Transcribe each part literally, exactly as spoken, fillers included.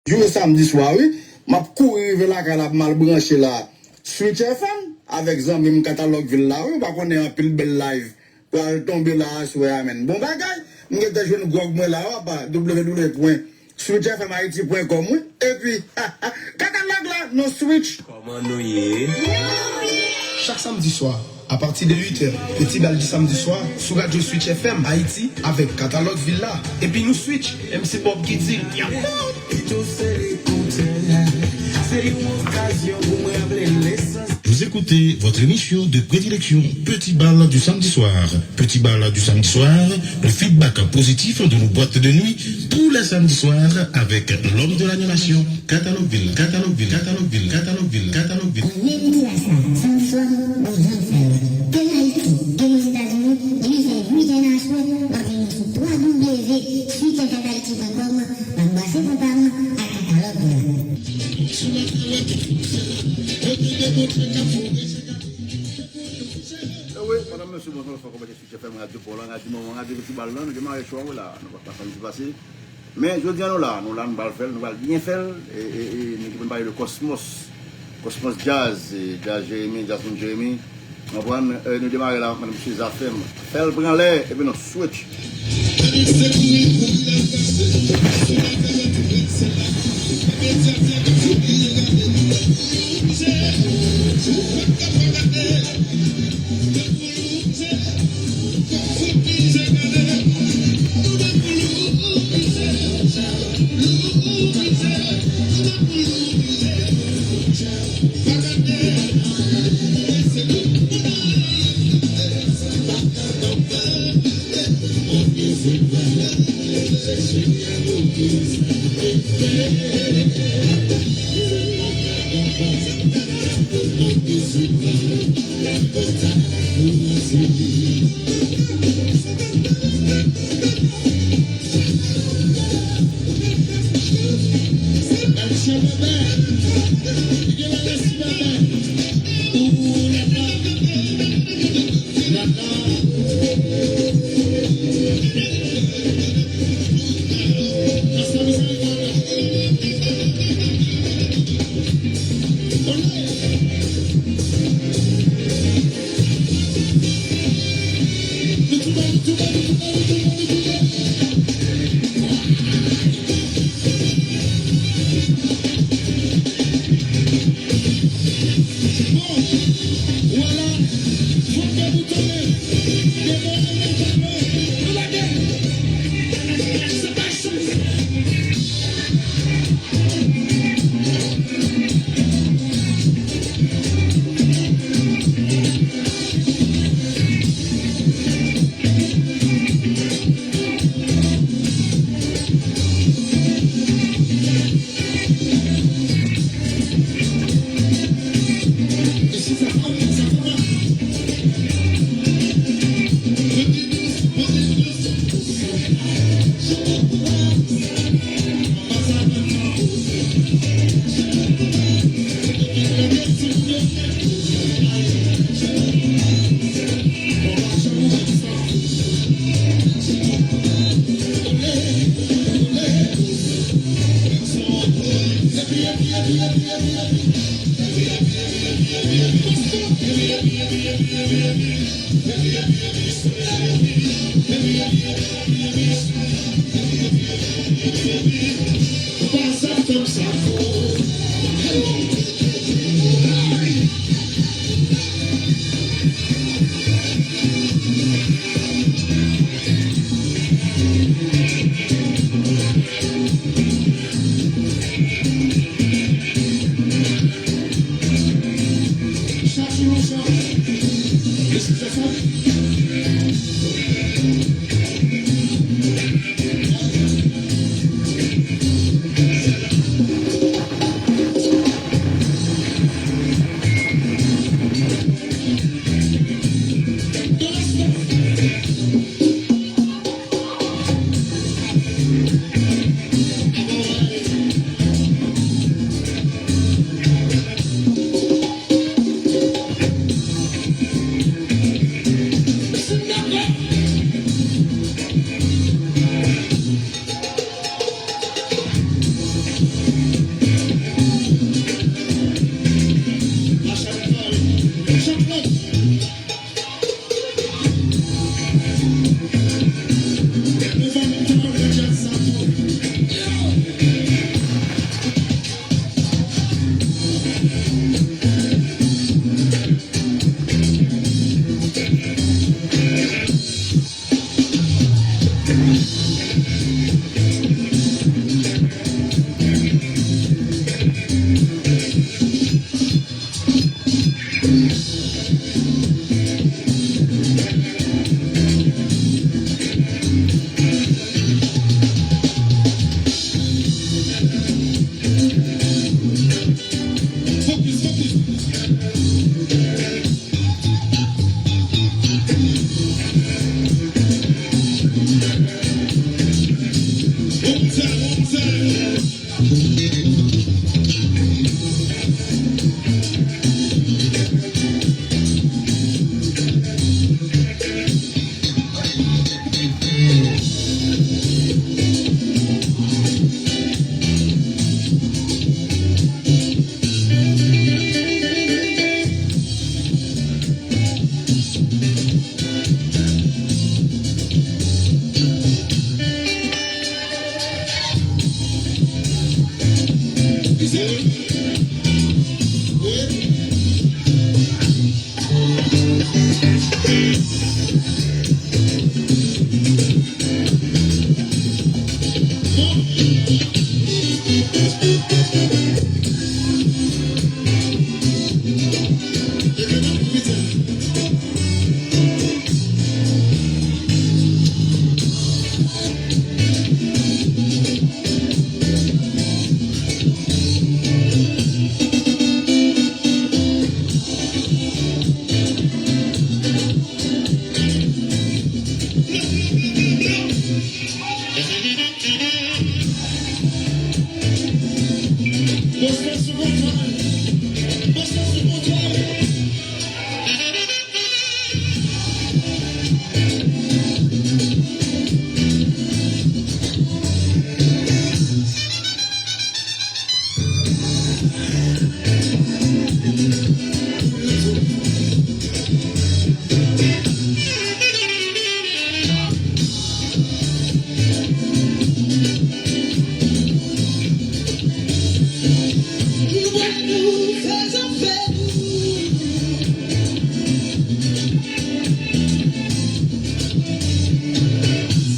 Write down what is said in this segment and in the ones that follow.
Jou samdi swa, wi. M ap kouri rive lakay la pou m al branche la. Switch F M avèk zanmi m Katalòg Vil la, wi. Ou pa konnen anpil bèl live pral tonbe la aswè a, menn. Bon bagay, m gentan jwenn gwòg mwen la, w ap W W W pwen switch F M Haiti pwen com, wi. Epi, katalòg la, nou switch. Kòman nou ye? Chak samdi swa, apati de uit è, Peti Bal di samdi swa, sou radyo Switch F M Haiti avèk Katalòg Vil la. Epi nou switch. M C Bob ki di l, yap! Pito se li kontè, se yon okazyon pou mwen raple lesans. Vous écoutez votre émission de prédilection, Petit Bal du samedi soir. Petit Bal du samedi soir, le feedback positif de nos boîtes de nuit tous les samedis soirs avec l'homme de l'animation, Catalogue Ville, Catalogue Ville, Catalogue Ville, Catalogue Ville, Catalogue Ville. Menm dimanch la, samdi swa, nou jwenn fè l. Ke l Ayiti, ke l Ozetazini, li fè uit è nan aswè, w ap jwenn nou sou W W W switch F M Haiti pwen kòm, w ap brase konpa m ak katalòg la. Ewe, madam, mesye, bonswa, fò kòmante Switch F M, radyo pa w lan, radyo manman, radyo Fetibal lan, nou demare cho a, wi la, nou pa t konn sa ki pase. Men, jodi a, nou la, nou la, nou pral fè l, nou pral byen fè l, e, e, e, nou te konn pale de Cosmos, Cosmos Jazz, e, Jazz Jeremy, Jasmine Jeremy, konprann, e, nou demare la, madam, mesye, Zafèm, fè l pran lè, epi nou switch.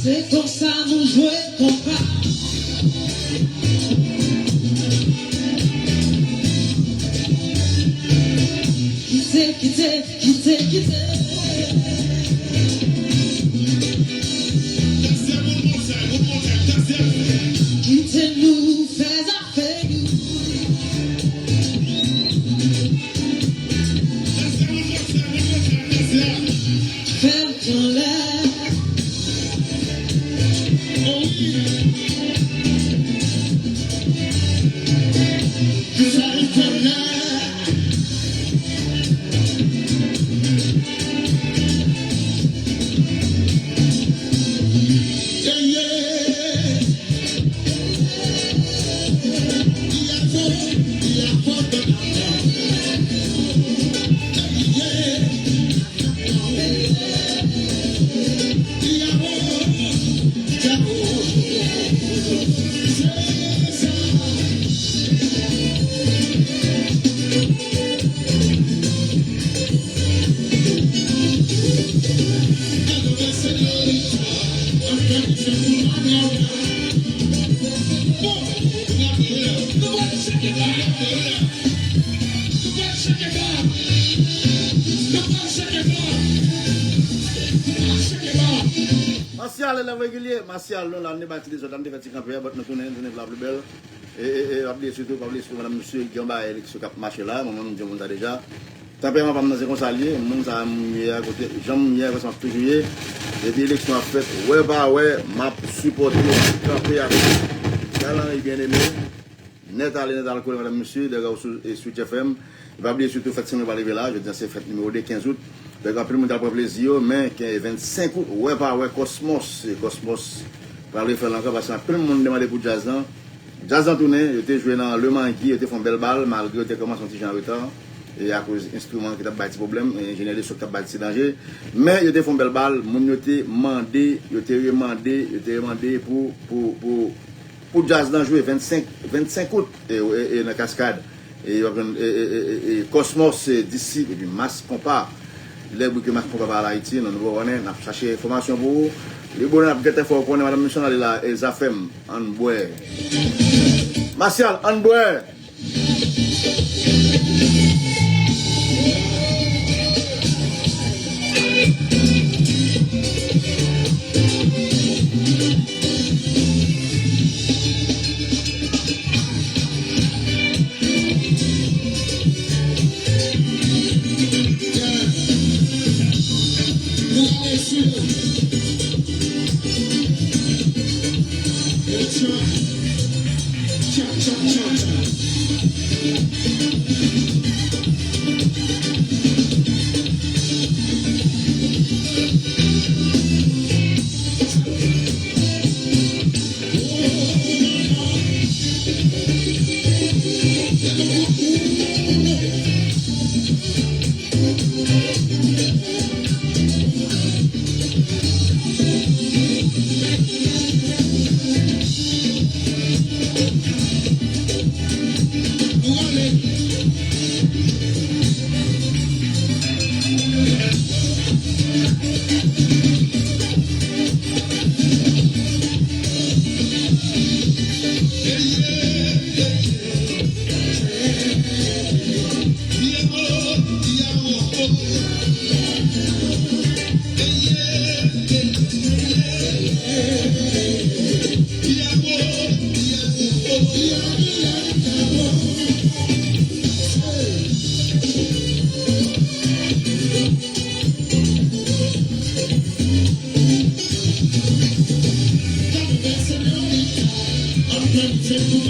Se konsa nou jwe konpa. Kite, kite, kite, kite. Kite nou fè zafè nou. Fè l anlè. Masyal, elèv regilye, Masyal, nou la, nou te bay ti dezòd la, nou te fè ti kanpe a, but nou tounen, nou tounen pou la pli bèl. E, e, e, pa bliye sitou, pa bliye sitou, madanm, mesye, gen yon bagay eleksyon k ap mache la, mwen menm, m di moun sa deja. Tanperaman pa m nan, se konsa l ye, moun sa m ye a, kote, jan m ye a, konsa m ap toujou ye. Depi eleksyon ap fèt, wè pa wè, m ap sipòte, kanpe ak Galan e Byeneme. Nèt ale, nèt al kole, madanm, mesye, dèyè w sou, e, Switch F M. E pa bliye sitou fèt semèn pral rive la, jodi a se fèt nimewo de, kenz out. Donk, anpil moun t al pran plezi yo, men, ke vennsenk out, wè pa wè, Kòsmòs, e Kòsmòs pral refè l ankò, paske anpil moun te mande pou djaz lan. Djaz lan tounen, yo te jwe nan Le Manki, yo te fè yon bèl bal, malgre yo te kòmanse yon ti jan an reta, e akoz enstriman ki t ap bay ti pwoblèm, e enjenyè de son ki t ap bay ti danje. Men, yo te fè yon bèl bal, moun yo te mande, yo te remande, yo te remande pou, pou, pou, pou djaz lan jwe vennsenk, vennsenk out, e, e, e nan Kaskad. E w ap jwenn, e, e, e, e, e, Kòsmòs, e, Disip, epi Mas Konpa. Lè bri ke Mas Konpa pa al Ayiti, nou, nou pa konnen, n ap chache enfòmasyon pou ou. Li bonè, n ap gentan fè w konnen, madanm, mesye, ale la, e Zafèm, ann bwè. Masyal, ann bwè.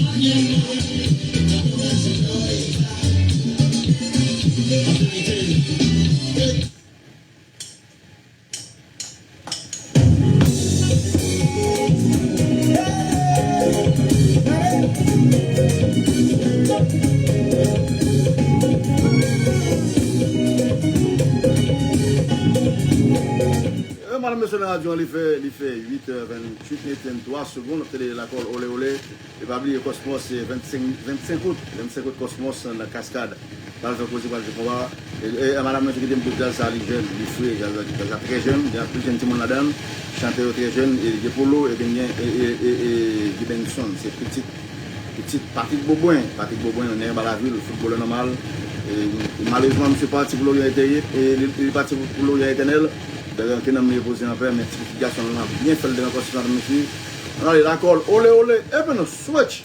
E, madanm, mesye, nan radyo an, li fè, li fè uit è venntuit minit, venntwa segonn, n ap tande Lakòl Olé Olé. E pa bliye Cosmos, se vennsenk, vennsenk out, vennsenk out Cosmos nan Kaskad. Pral fè koze, pral fè konba. E, e, madanm mwen te kite m pou djaz sa, li jèn, li fre, djaz la, djaz la trè jèn, gen anpil jèn timoun ladan l, chantè yo trè jèn, e gen Polo, epi gen, e, e, e, e, Gibenson, se pitit, pitit Patrick Beaubrun, Patrick Beaubrun, nèg Balavil, foutbolè nòmal. E, malerezman, misye pati pou loryan etèye, e, li, li pati pou loryan etènèl. Ke nanm li repoze anpè, men ti pitit gason l lan byen fè l devan Cosmos, madanm, mesye. Ann ale, Lakòl Olé Olé, epi nou switch.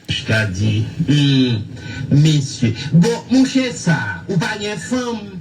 J ta di, hmm, mesye. Bon, mouche sa, ou pa gen fanm?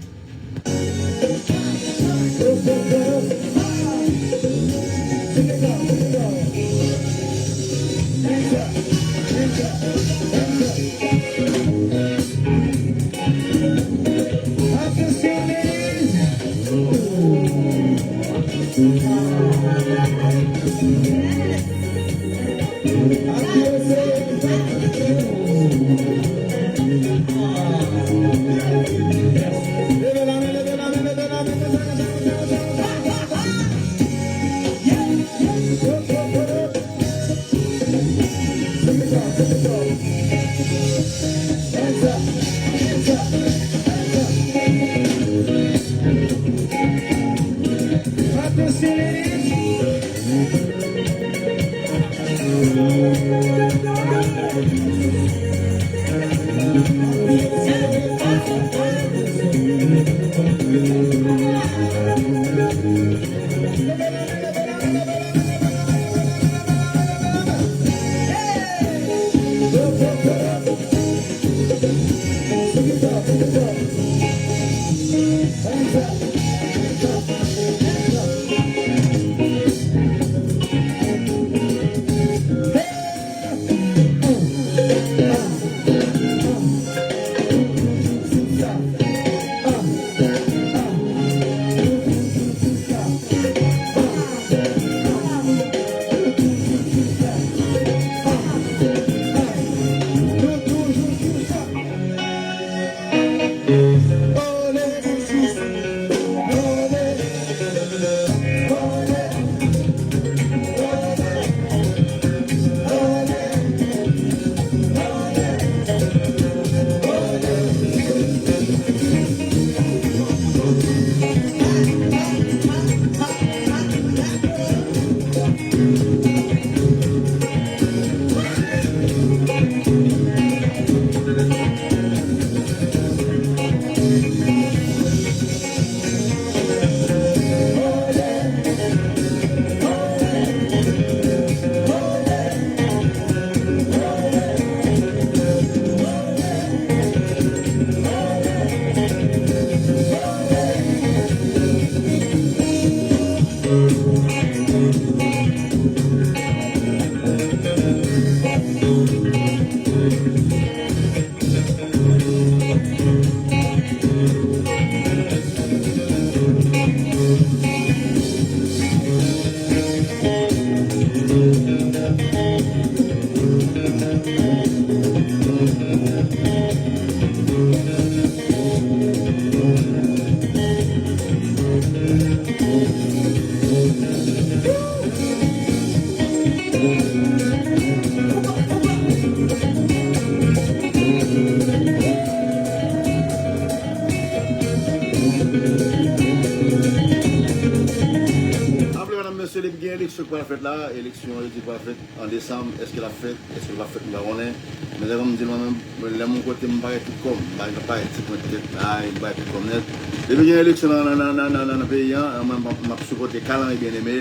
Anpil medam, mesye, depi gen eleksyon k pral fèt la, eleksyon yo di pral fèt an desanm, èske l ap fèt, èske l p ap fèt, nou pa konnen. Men tankou m di l, mwen menm, lè m yon kote, m pa gen tout kò m, m pa gen, pa gen ti pwent tèt, ay, m pa gen tout kò m nèt. Depi gen eleksyon nan, nan, nan peyi an, mwen, m ap, m ap sipòte Kalanri Byeneme.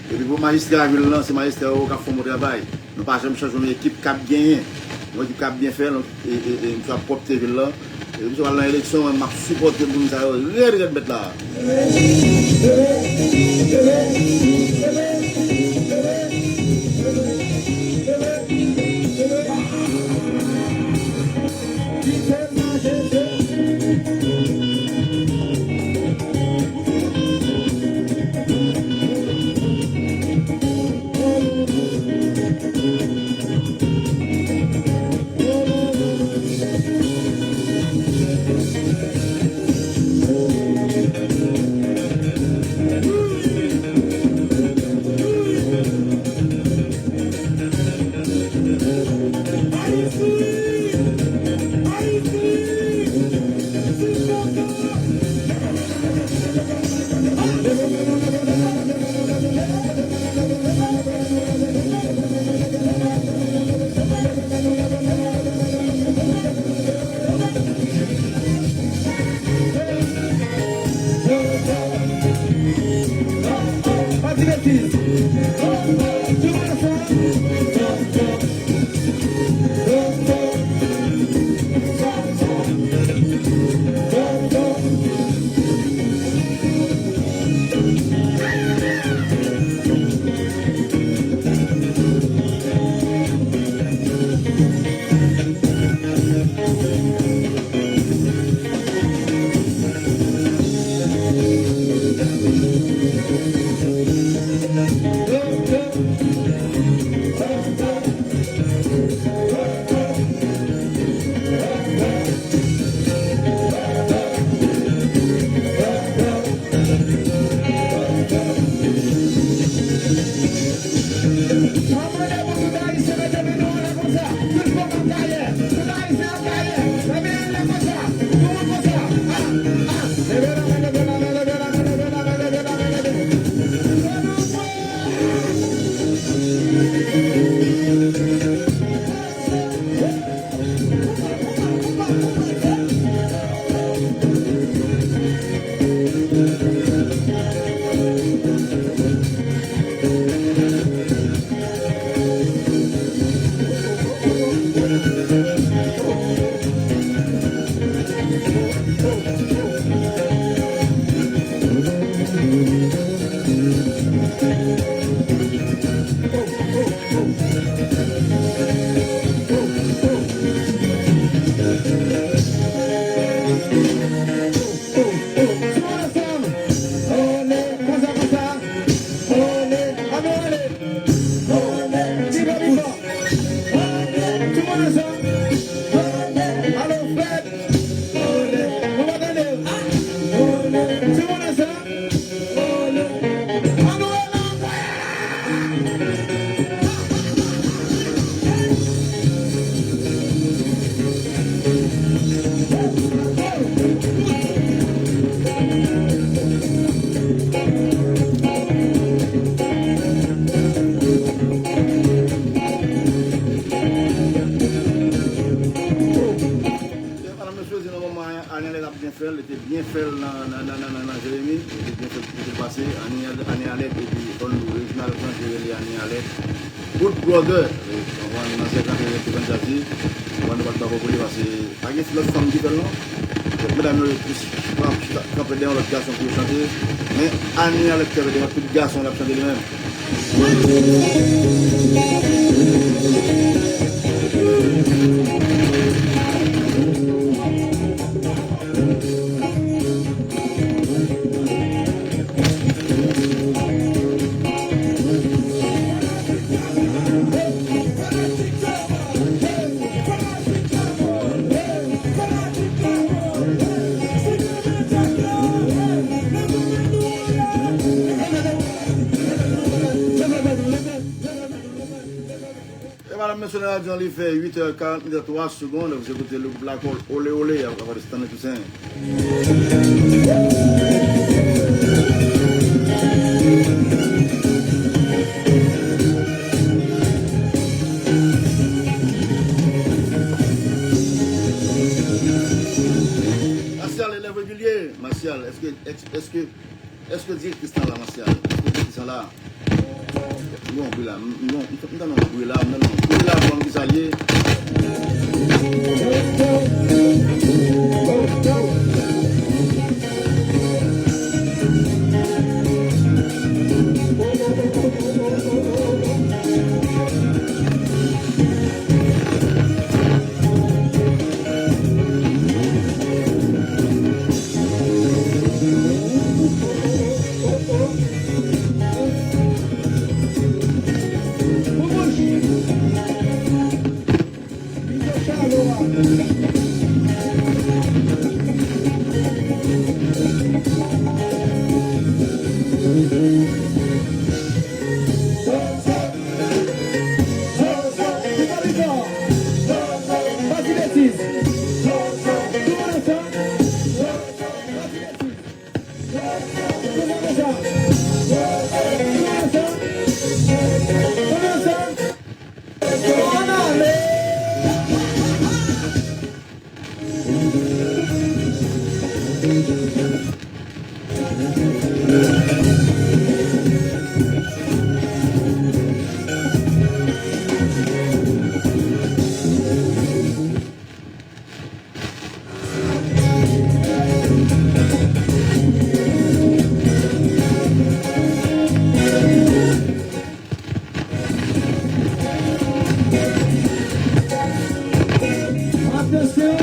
Epi pou majistra vil lan, se majistra yo k ap fè yon bon travay. Nou pa janm chanje yon ekip k ap genyen. Yon ekip k ap byen fè, e, e, e, misye ap pwòpte vil lan. Epi misye pral nan eleksyon, mwen, m ap sipòte moun sa yo rèd, rèd, mèt la. Mesye, se nan moman Anie Alerte ap byen fè l, li te byen fè l nan, nan, nan, nan, nan, nan Jeremi, li te byen fè l, li te pase, Anie, Anie Alerte epi Onlou, Reginald Jean ki rele Anie Alerte. Good brother, e, konprann, nan sèk la, te Reginald Jean, konprann, nou pa t dakò pou li, paske pa gen lòt fanm ki fè l, non. Donk, medam yo, yo plis kanpe dèyè yon lòt gason pou yo chante, men Anie Alerte kanpe dèyè tout gason l ap chante li menm. E madanm, mesye, nan radyo an, li fè uit è karant minit twa segonn. Vous écoutez le groupe Lakòl, Olé Olé, à la voix de Stanley Toussaint. Martial, élève régulier. Martial, èske, èske, èske, èske direktris lan la, Martial? Èske direktris lan la? M gen yon bri la, m, m, m, m tande yon bri la, m tande yon bri la, m konn ki sa l ye. Atansyon!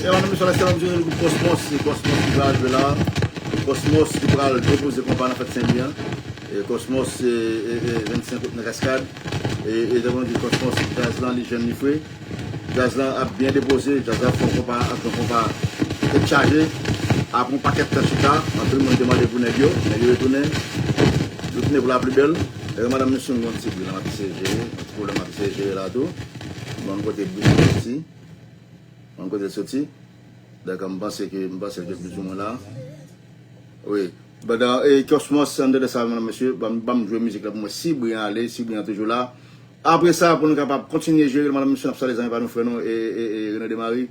E madanm, mesye, lè se la, m jwenn gwoup Cosmos, se Cosmos ki pral jwe la. Cosmos ki pral depoze konpa nan fèt Senlwi an. E Cosmos, se, e, e, vennsenk out nan Kaskad. E, e, jan nou di, Cosmos, djaz lan, li jèn, li fre. Djaz lan ap byen depoze, djaz la ap fè yon konpa, ap fè yon konpa tèt chaje. Apre yon pakèt tan chita, anpil moun te mande pou nèg yo, nèg yo retounen. Yo tounen pou la pli bèl. E madanm, mesye, m gen yon ti bri la, m ap eseye jere, yon ti pwoblèm m ap eseye jere la tou. Bon, kote bri soti. Bon, kote l soti. Dakò, m panse ke, m panse l gen plis ou mwen la. Wi. Pandan, e, Cosmos, an dedan sa, madanm, mesye, ban m, ban m jwe mizik la pou mwen. Si bri an ale, si bri an toujou la. Apre sa, pou nou kapab kontinye jere, madanm, mesye, n ap salye zanmi pa nou, frè nou, e, e, e, Reno Demari.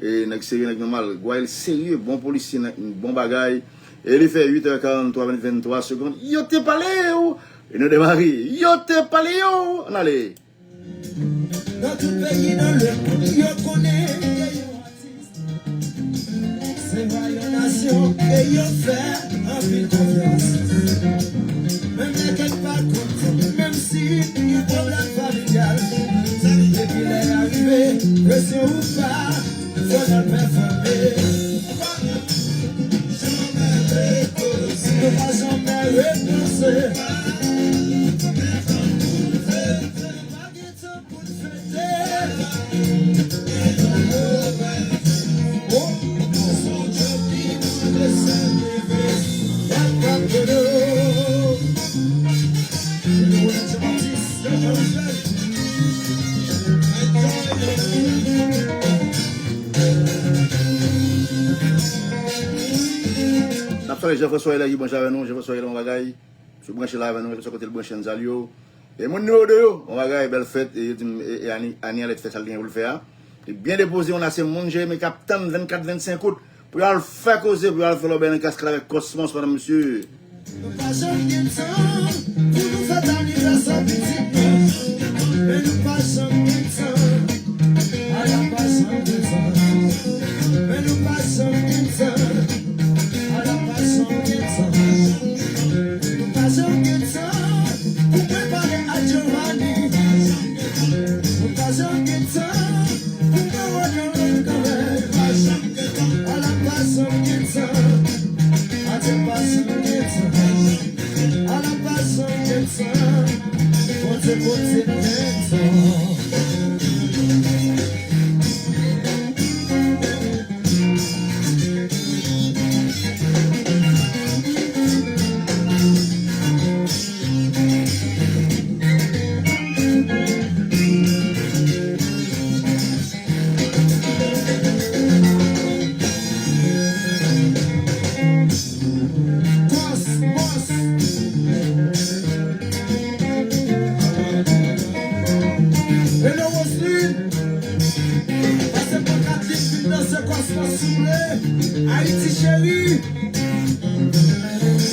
E, nèg serye, nèg nòmal. Gwayèl serye, bon polisye, nèg, bon bagay. E li fè uit è karant twa minit venntwa segonn. Yo te pale w! Reno Demari, yo te pale w! Ann ale! Nan tout peyi nan lemonn, yo konnen ke yon atis se pa yon nasyon e yo fè anpil konfyans. Menm lè kèk pa kont, menm si gen pwoblèm familyal, depi lè a rive, presyon ou pa, fò n al pèfòme. Nou pa janmen repanse. N ap salye Jean François Hilaire ki branche avè nou. Jean François Hilaire, bon bagay. Sou branche la avè nou, kèlkeswa kote l branche, n salye w. E moun nimewo de yo, bon bagay, bèl fèt, e yo di m, e, e Ani, Ani alèt fè sa l gen pou l fè a. Li byen depoze, on a se moun Jeremi k ap tann vennkat, vennsenk out pou y al fè koze, pou y al fè lòbèy nan Kaskad avèk Kòsmòs, madanm, mesye. Nou pa janm gen tan pou nou fèt anivèsè pitit nou, men nou pa janm gen tan. Ala pa janm gen tan. Men nou pa janm gen tan. Ala pa janm gen tan. Nou pa janm gen tan pou prepare a Giovanni. Nou pa janm gen tan pou mwen wè nan lòt kanmè. Ala pa janm gen tan. Adye pa janm gen tan. Ala pa janm gen tan. Bondye pote menm tan. Kòsmòs. Hello Roseline. Pase pran Katlin vin danse Kòsmòs souple. Ayiti cheri.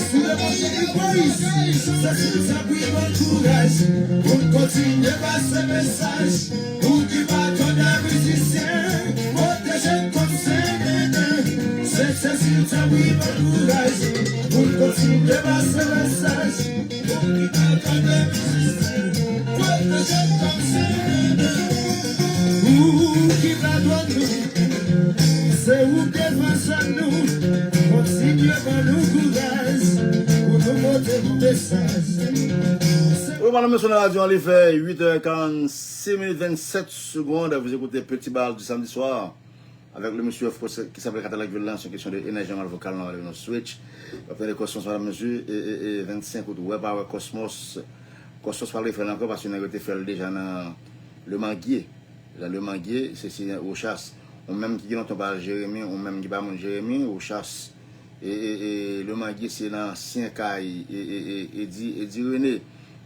Sou le mond de Boys. Se sou sa pou yon kouraj. Pou n kontinye pase mesaj. Ou ki pa tande mizisyen, pwoteje kòm se nene. Se, se sou sa pou yon kouraj. Pou n kontinye pase mesaj. Ou ki pa tande mizisyen, pwoteje kòm se nene. Ou ki pa dwòt nou, se ou devan zòn nou. Kontinye ban nou kouraj pou nou pote bon mesaj. Wi, madanm, mesye, nan radyo an, li fè uit è karannsis minit, vennsèt segonn. Vous écoutez Petit Bal du samedi soir avec le monsieur Fos qui s'appelle Katalak Violence, une question de énergie en vocal, non, avec nos switch. Après le Cosmos, madame, monsieur, et, et, et vingt-cinq août, ouais, pas ouais, Cosmos. Kòsmòs pa vle fè l ankò paske nèg yo te fè l deja nan Le Manguier. Nan Le Manguier, se, se Rochas. Ou menm ki gen lontan pa al Jeremi, ou menm ki pa moun Jeremi, Rochas. E, e, e Le Manguier se nan ansyen kay e, e, e, Edi, Edi Rene.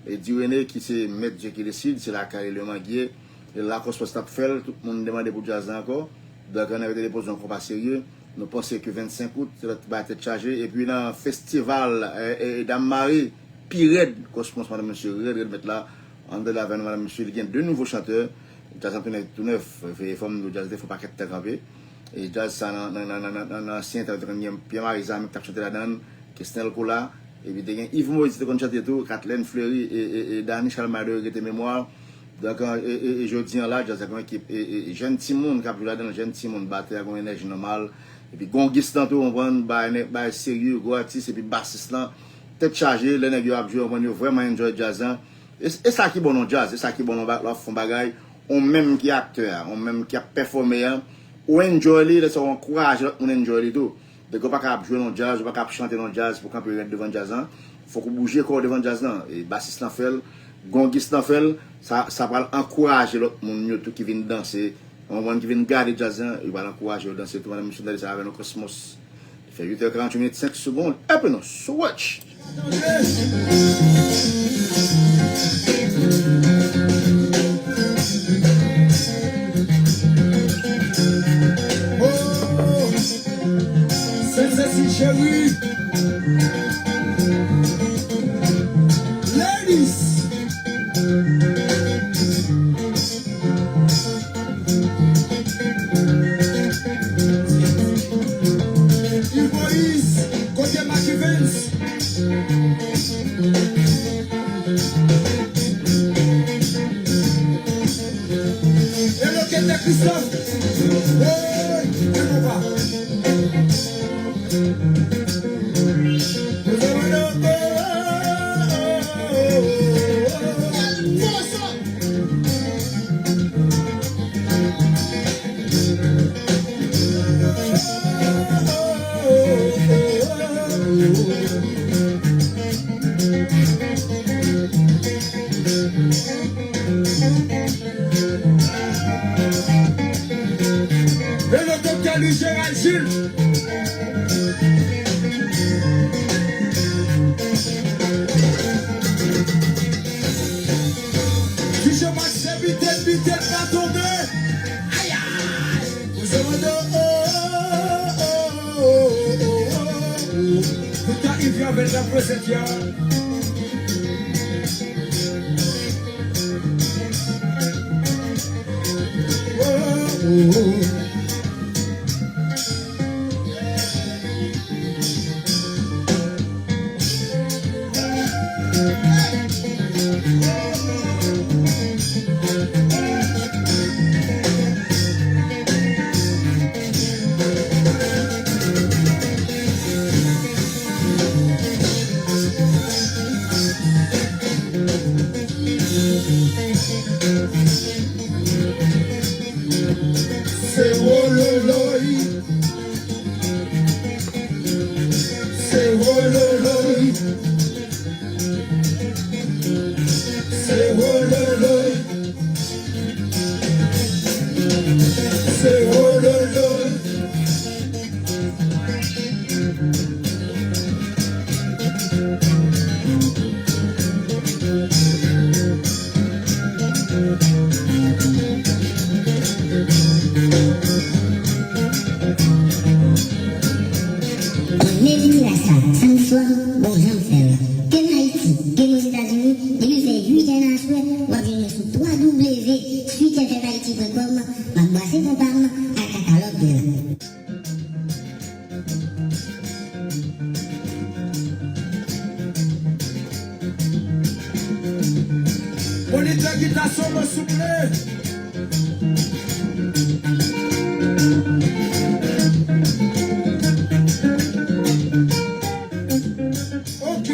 Edi Rene ki se mèt Dye ki desid, se lakay Le Manguier. E la Kòsmòs t ap fè l, tout moun te mande pou djaz la ankò. Donk, nèg yo te depoze yon konpa serye. Nou panse ke vennsenk out, se lòt bagay tèt chaje. Epi nan festival, e, e, Dam Mari, pi rèd, Kòsmòs, madanm, mesye, rèd, rèd mèt la. Ann de la avè nou, madanm, mesye, li gen de nouvo chantè. Djaz la tounen tou nèf. Fè fò m di w, djaz la te fè yon pakèt tan kanpe. E djaz sa nan, nan, nan ansyen tan, te konn gen Pierre Marie Zame ki t ap chante ladan l, Kesnel Cola. Epi te gen Yves Moïse ki te konn chante tou, Katlène Fleury, e, e, e Dany Chalmay de Regretter Mémoire. Donk, e, e, e jodi an la, djaz la gen yon ekip, e, e, e jèn timoun k ap jwe ladan l, jèn timoun, batè a gen yon enèji nòmal. Epi gongis lan tou, w konprann, bay, bay serye, gwo atis, epi basis lan, tèt chaje, lè nèg yo ap jwe, w konprann, yo vrèman enjoy djaz lan. E, e sa ki bon nan djaz, e sa ki bon nan ba-, lè w ap fè yon bagay, ou menm ki aktè a, ou menm ki ap pèfòme a, ou enjoy li, lè sa w ankouraje lòt moun enjoy li tou. Donk, ou pa ka ap jwe nan djaz, ou pa ka ap chante nan djaz pou kanpe rèd devan djaz lan. Fòk ou bouje kò w devan djaz lan. E basis lan fè l, gongis lan fè l, sa, sa pral ankouraje lòt moun yo tou ki vin danse. Yon moun ki vin gade djaz lan, yo pral ankouraje yo danse tou. Madanm, mesye, n ale sa avè nou Kòsmòs. Li fè uit è karanntuit minit, senk segonn. Epi nou switch! Oh, Sent Sesi cheri. Ladies. Moïse, kote Macky Vens? Hello, Kete Christophe. Hey, men konpa. Hello, Doktè Louis Gérald Gilles. Yo, bèl la present, yo. Oh, oh, oh. Se wololoy. Se wololoy. Se wololoy. Se wololoy. Menm ti la sa, sa m swa, bon jan m fè l. Ke m Ayiti, ke m Ozetazini, depi l fè uit è nan aswè, w ap jwenn mwen sou twa W sweet F M Haiti pwen kòm, m ap brase konpa m ak katalòg mwen an. Monitè gita solo, souple. Ok.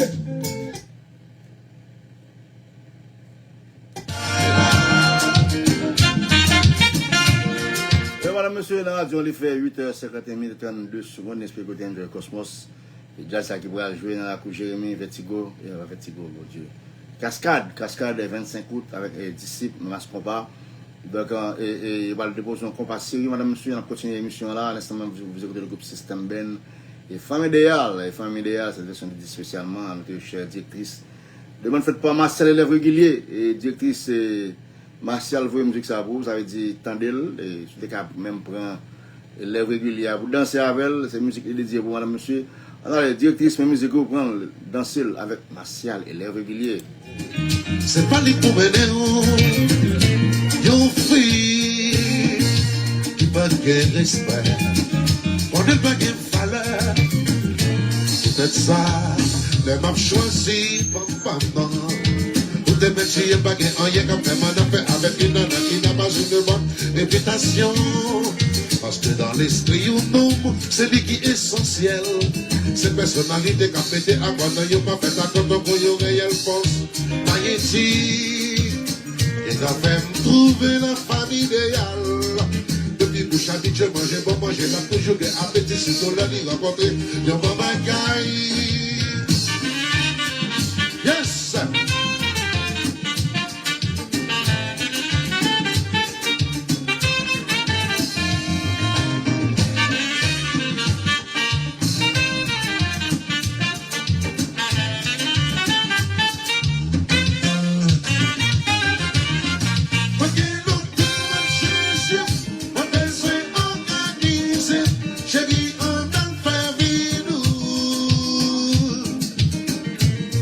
Mesye, madam, mesye, nan radyo, li fè uit è senkant e en minit, trannde segonn. Espere ke w te enjoy Cosmos. E djaz sa ki pral jwe nan lakou Jeremi, Vètigo, e, Vètigo, Bondye. Kaskad, Kaskad, vennsenk out, avèk, e, Disip, Mas Konpa. Donk, e, e, e, yo pral depoze yon konpa serye, madam, mesye, n ap kontinye emisyon an la. Nan lenstan menm, vous, vous écoutez le groupe System Band. E Fanm Ideyal, e Fanm Ideyal, se vèsyon li espesyalman, nou te chè direktris. Demann fèt pa Marcel Elève Regilye, e direktris, e, Martial voye mizik sa pou ou, sa vle di tande l, e si w te ka menm pran Elève Regilye a pou danse avè l, se mizik li dedye pou madanm mesye. Ann ale, direktris, men mizik ou, pran l, danse l avèk Martial Elève Regilye. Se pa li k pou mennen w yon fi ki pa gen respè. Konnen l pa gen valè. Poutèt sa, lè m ap chwazi fanm pa m nan, ou te mèt siyen, pa gen anyen k ap fè m ann afè avèk yon nana ki n'a pas une bonne réputation. Paske dans l'esprit yon nonm, se li ki esansyèl. Se pèsonalite k ap mete akò nan yon pafèt akò tankou yon reyèl fòs. Mayenti. E sa fè m twouve la fanm ideyal. Depi bouch abitye manje bon manje, l ap toujou gen apeti, sitou lè li rankontre yon bon bagay. Yes! Mwen gen lontan m ap chèche, mwen bezwen òganize, cheri, ann al fè vi nou.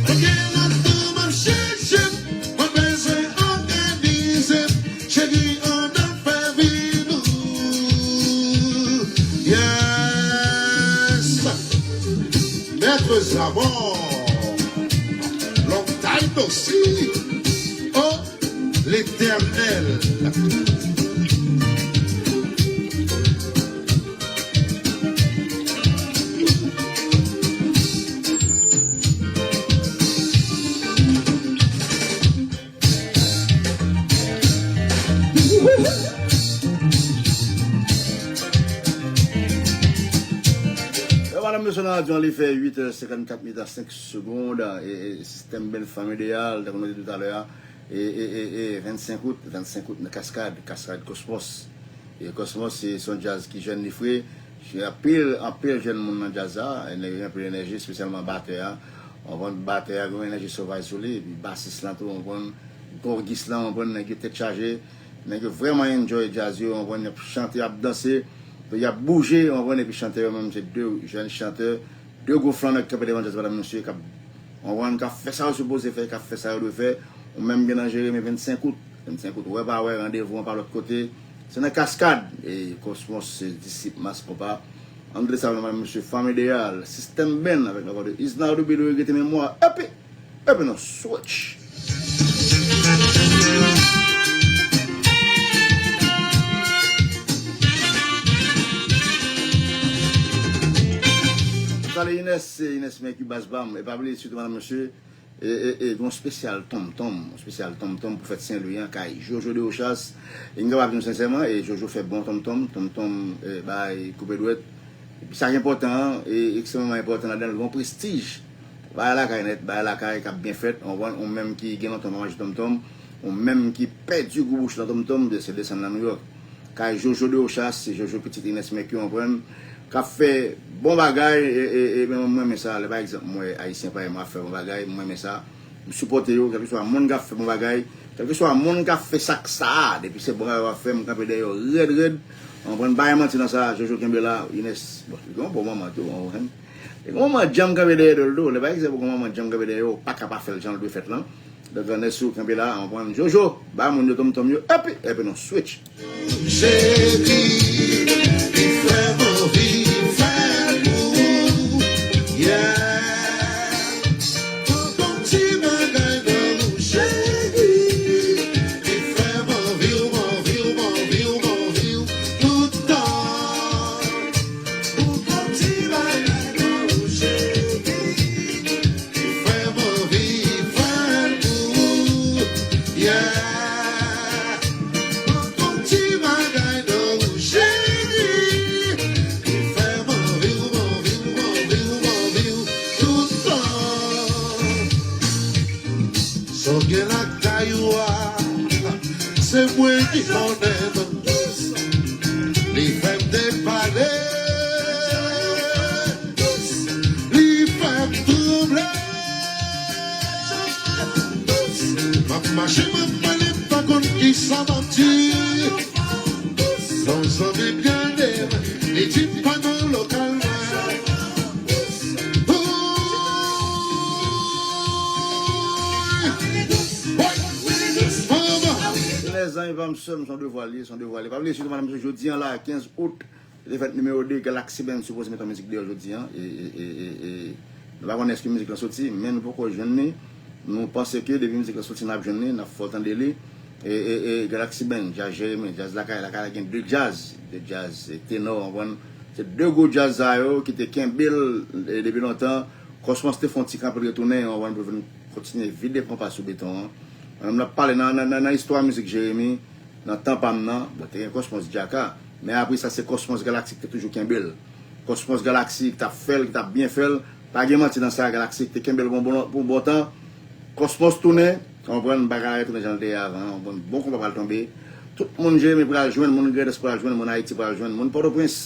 Mwen gen lontan m ap chèche, mwen bezwen òganize, cheri, ann al fè vi nou. Yes! Maître Zamor, long time no see. Oh, Letènèl. Yo, madanm, mesye, nan radyo an, li fè uit è senkannkat minit a senk segonn, e, e, System Band, Fanm Ideyal, tankou nou te di talè a, e, e, e, e, vennsenk out, vennsenk out nan Kaskad, Kaskad Cosmos. E Cosmos se, se yon djaz ki jèn, li fre. Se anpil, anpil jèn moun nan djaz la, e nèg yo gen anpil enèji, espesyalman batè a. Ou konprann, batè a gen yon enèji sovaj sou li, epi basis lan tou, ou konprann, kògis lan, ou konprann, nèg yo tèt chaje, nèg yo vrèman enjoy djaz yo, ou konprann, y ap chante, y ap danse, y ap bouje, ou konprann, epi chantè yo menm se de jèn chantè, De gwo flannè k kanpe devan djaz, medam, mesye, k ap, w konprann, k ap fè sa yo sipoze fè, k ap fè sa yo dwe fè. Ou menm gen nan Jeremi vennsenk out. Vennsenk out, wè pa wè, randevou an pa lòt kote. Se nan Kaskad. E Cosmos, se disip Mas Konpa. André Sanon, medam, mesye, Fanm Ideyal, System Band avèk lavwa de Isnardo Bill, regrete memwa. Epi, epi nou switch. Salye Ines, se Ines Mèki, baz pa m. E pa bliye sitou, medam, mesye, e, e, e, gen yon espesyal tonmtonm, yon espesyal tonmtonm pou fèt Sen Lwi an, kay Jojo de Rochas. E m kapab di nou sensèman, e Jojo fè bon tonmtonm, tonmtonm, e, bay koupe dwèt. Epi sa ki enpòtan an, e ekstrèmeman enpòtan ladan l, gon prestij. Bagay lakay nèt, bagay lakay k ap byen fèt, w konprann, ou menm ki gen lontan pa manje tonmtonm, ou menm ki pèdi gou bouch nan tonmtonm, se desann nan Nouyòk. Kay Jojo de Rochas, se Jojo pitit Ines Mèki, w konprann, k ap fè bon bagay, e, e, e, men mwen renmen sa, lè pa egzanp, mwen wè Ayisyen parèy mwen ap fè bon bagay, mwen renmen sa. M sipòte yo, kèlkeswa moun k ap fè bon bagay, kèlkeswa moun k ap fè sa k sa a, depi se bon bagay w ap fè, m kanpe dèyè yo rèd, rèd. W konprann, pa gen manti nan sa, Jojo kenbe la, Ines, bon, li gen yon bon manman tou, w konprann. Li gen yon manman djanm kanpe dèyè do l tou, lè pa egzanp, ou gen yon manman djanm kanpe dèyè yo, ou pa ka pa fè l jan l dwe fèt lan. Donk, Ernest, ou kenbe la, w konprann, Jojo, ba moun yo tonmtonm yo, epi, epi nou switch. Cheri, li fè m anvi fè l pou ou, yeah. Tout bon ti bagay nan ou, cheri, li fè m anvi w, anvi w, anvi w, anvi w tout tan. Ou gon ti bagay nan ou, cheri, ki fè m anvi fè l pou ou, yeah. Ou gon ti bagay nan ou, cheri, ki fè m anvi w, anvi w, anvi w, anvi w tout tan. Sa w gen lakay ou a, se mwen ki konnen. Li fè m depale, li fè m twouble. M ap mache, m ap pale, m pa konn kisa m ap di. Yon zanmi m gade m, li di m pa nan lokal mwen. Woy! Woy! Mama! Lèzanmi pa m sè m, se yon devwa l ye, se yon devwa l ye. Pa bliye sitou, medam, mesye, jodi an la, kenz out, se te fèt nimewo de, Galaxy Band sipoze mete yon mizik deyò jodi an. E, e, e, e, e, nou pa konnen èske mizik lan soti, men nou poko jwenn li. Nou panse ke depi mizik lan soti, n ap jwenn li, n ap fè w tande li. E, e, e, Galaxy Band, djaz Jeremi, djaz lakay, lakay la gen de djaz, de djaz, e, tenò, w konprann. Se de gwo djaz sa yo ki te kenbe l, e, depi lontan. Cosmos te fè yon ti kanpe l retounen, w konprann, pou l vin kontinye vide konpa sou beton an. Mwen menm, n ap pale nan, nan, nan, nan istwa mizik Jeremi, nan tan pa m nan, bon, te gen Cosmos Djaka, men apre sa, se Cosmos Galaxy ki te toujou kenbe l. Cosmos Galaxy ki t ap fè l, ki t ap byen fè l. Pa gen manti nan sa, Galaxy ki te kenbe l pou bon, pou bon tan. Cosmos tounen, w konprann, bagay la retounen jan l te ye avan, w konprann, bon konpa pral tonbe. Tout moun Jeremi pral jwenn, moun Grandans pral jwenn, moun Ayiti pral jwenn, moun Pòtoprens,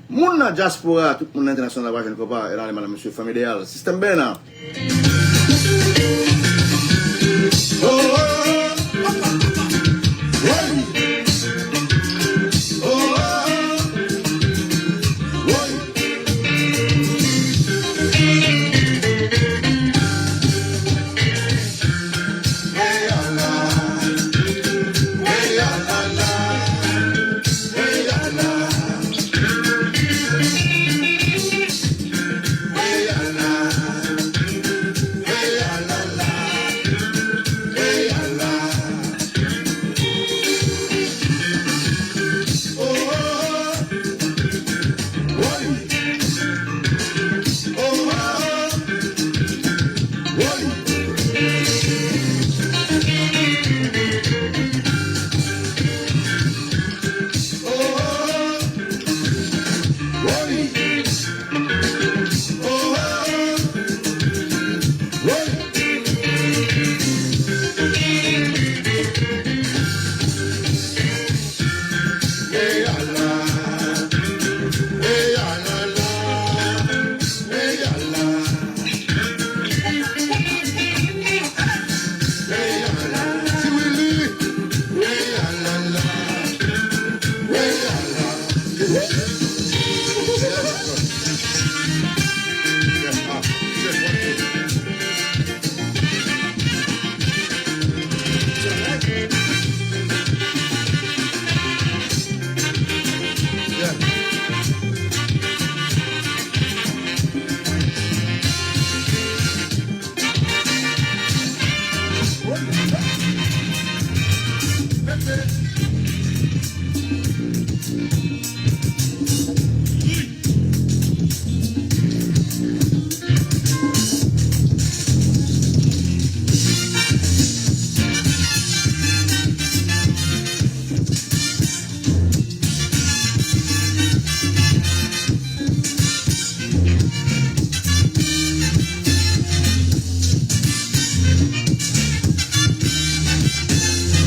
moun nan dyaspora, tout moun nan entènasyonal pral jwenn konpa. E la, medam, mesye, Fanm Ideyal, System Band.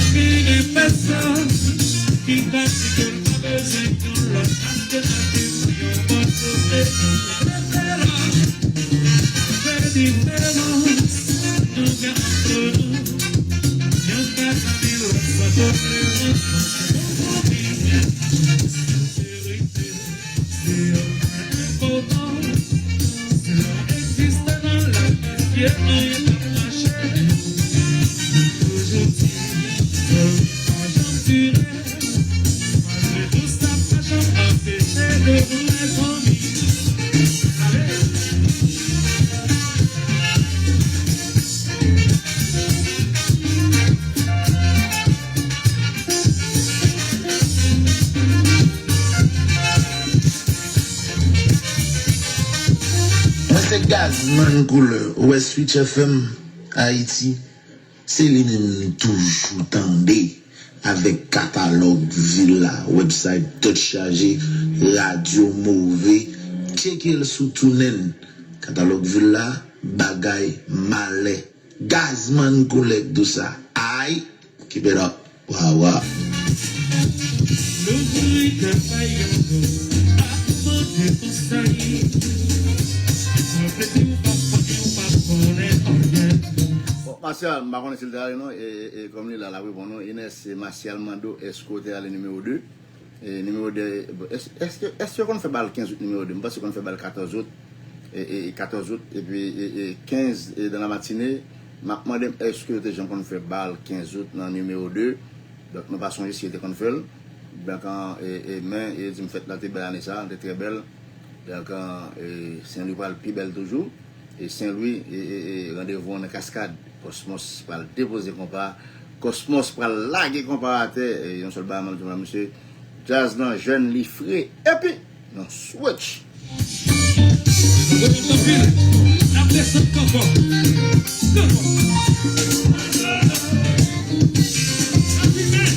Vini fè sa ki ka di ke l pa bezwen yon lòt, paske n ap viv yon bòn kote. Referans, fè diferans, nou gen ant nou. Yon ka zanmi, lòt sa tolerans, paske nou konbyen. Senserite. Se yon pa enpòtan. Si w egziste nan lamizè, anyen p ap mache. Toujou di, love pa janm dire. Malgre tou sa, pa janm anpeche de nou lèzanmi. Ale! Mwen se Gazman Koulè, ou wè Switch F M Ayiti, se li menm nou toujou tande avèk Katalòg Vila, website tèt chaje, radyo move, tcheke l sou TuneIn. Katalòg Vila, bagay malè. Gazman Koulè k di w sa. Ay, keep it up. Wa, wa. Louvri kè pa yon jou, ap mande pou sa ye. Sa vle di w pa konnen, w pa konnen anyen. Bon, Martial, m pa konnen si l te ale non, e, e, e kòm li la, l ap reponn nou. Ines, se Martial mande w, èske w te ale nimewo de? E, nimewo de, bon, èske, èske, èske yo konn fè bal kenz out nimewo de? M panse yo konn fè bal katòz out, e, e, e katòz out, epi, e, e kenz, e, dans la matinée. M ap mande m, èske yo te janm konn fè bal kenz out nan nimewo de? Donk, nou pa sonje si yo te konn fè l. Donk, an, e, e, men, e, di m fèt la te bèl ane sa, te trè bèl. Donk, an, e, Sen Lwi pral pi bèl toujou. E Sen Lwi, e, e, e, randevou an nan Kaskad. Kòsmòs pral depoze konpa. Kòsmòs pral lage konpa atè. E yon sèl bagay m ap di w la, mesye. Djaz lan jèn, li fre. Epi, nou switch. Mwen kontan anpil. N ap desann ankò. Ankò. Happy man.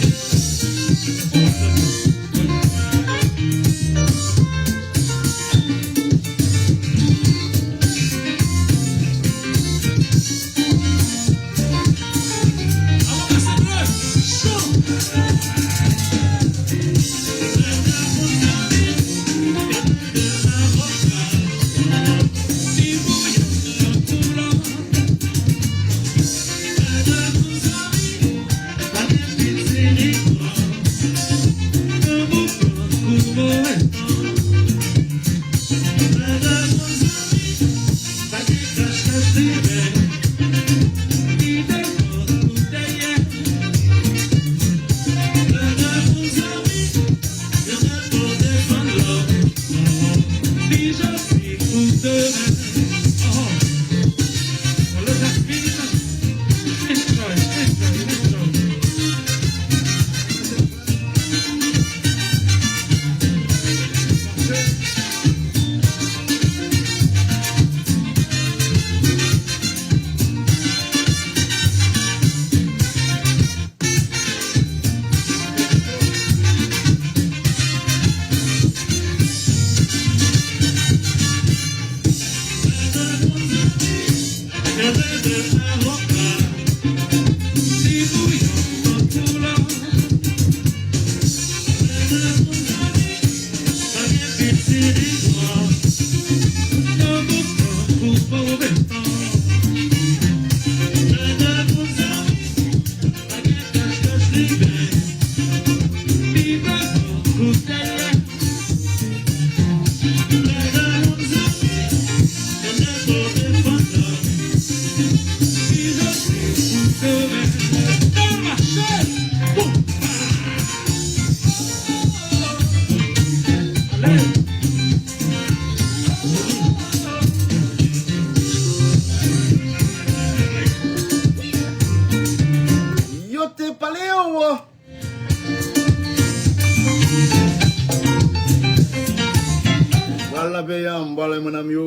Peyi an, m pral mwen nan m yo.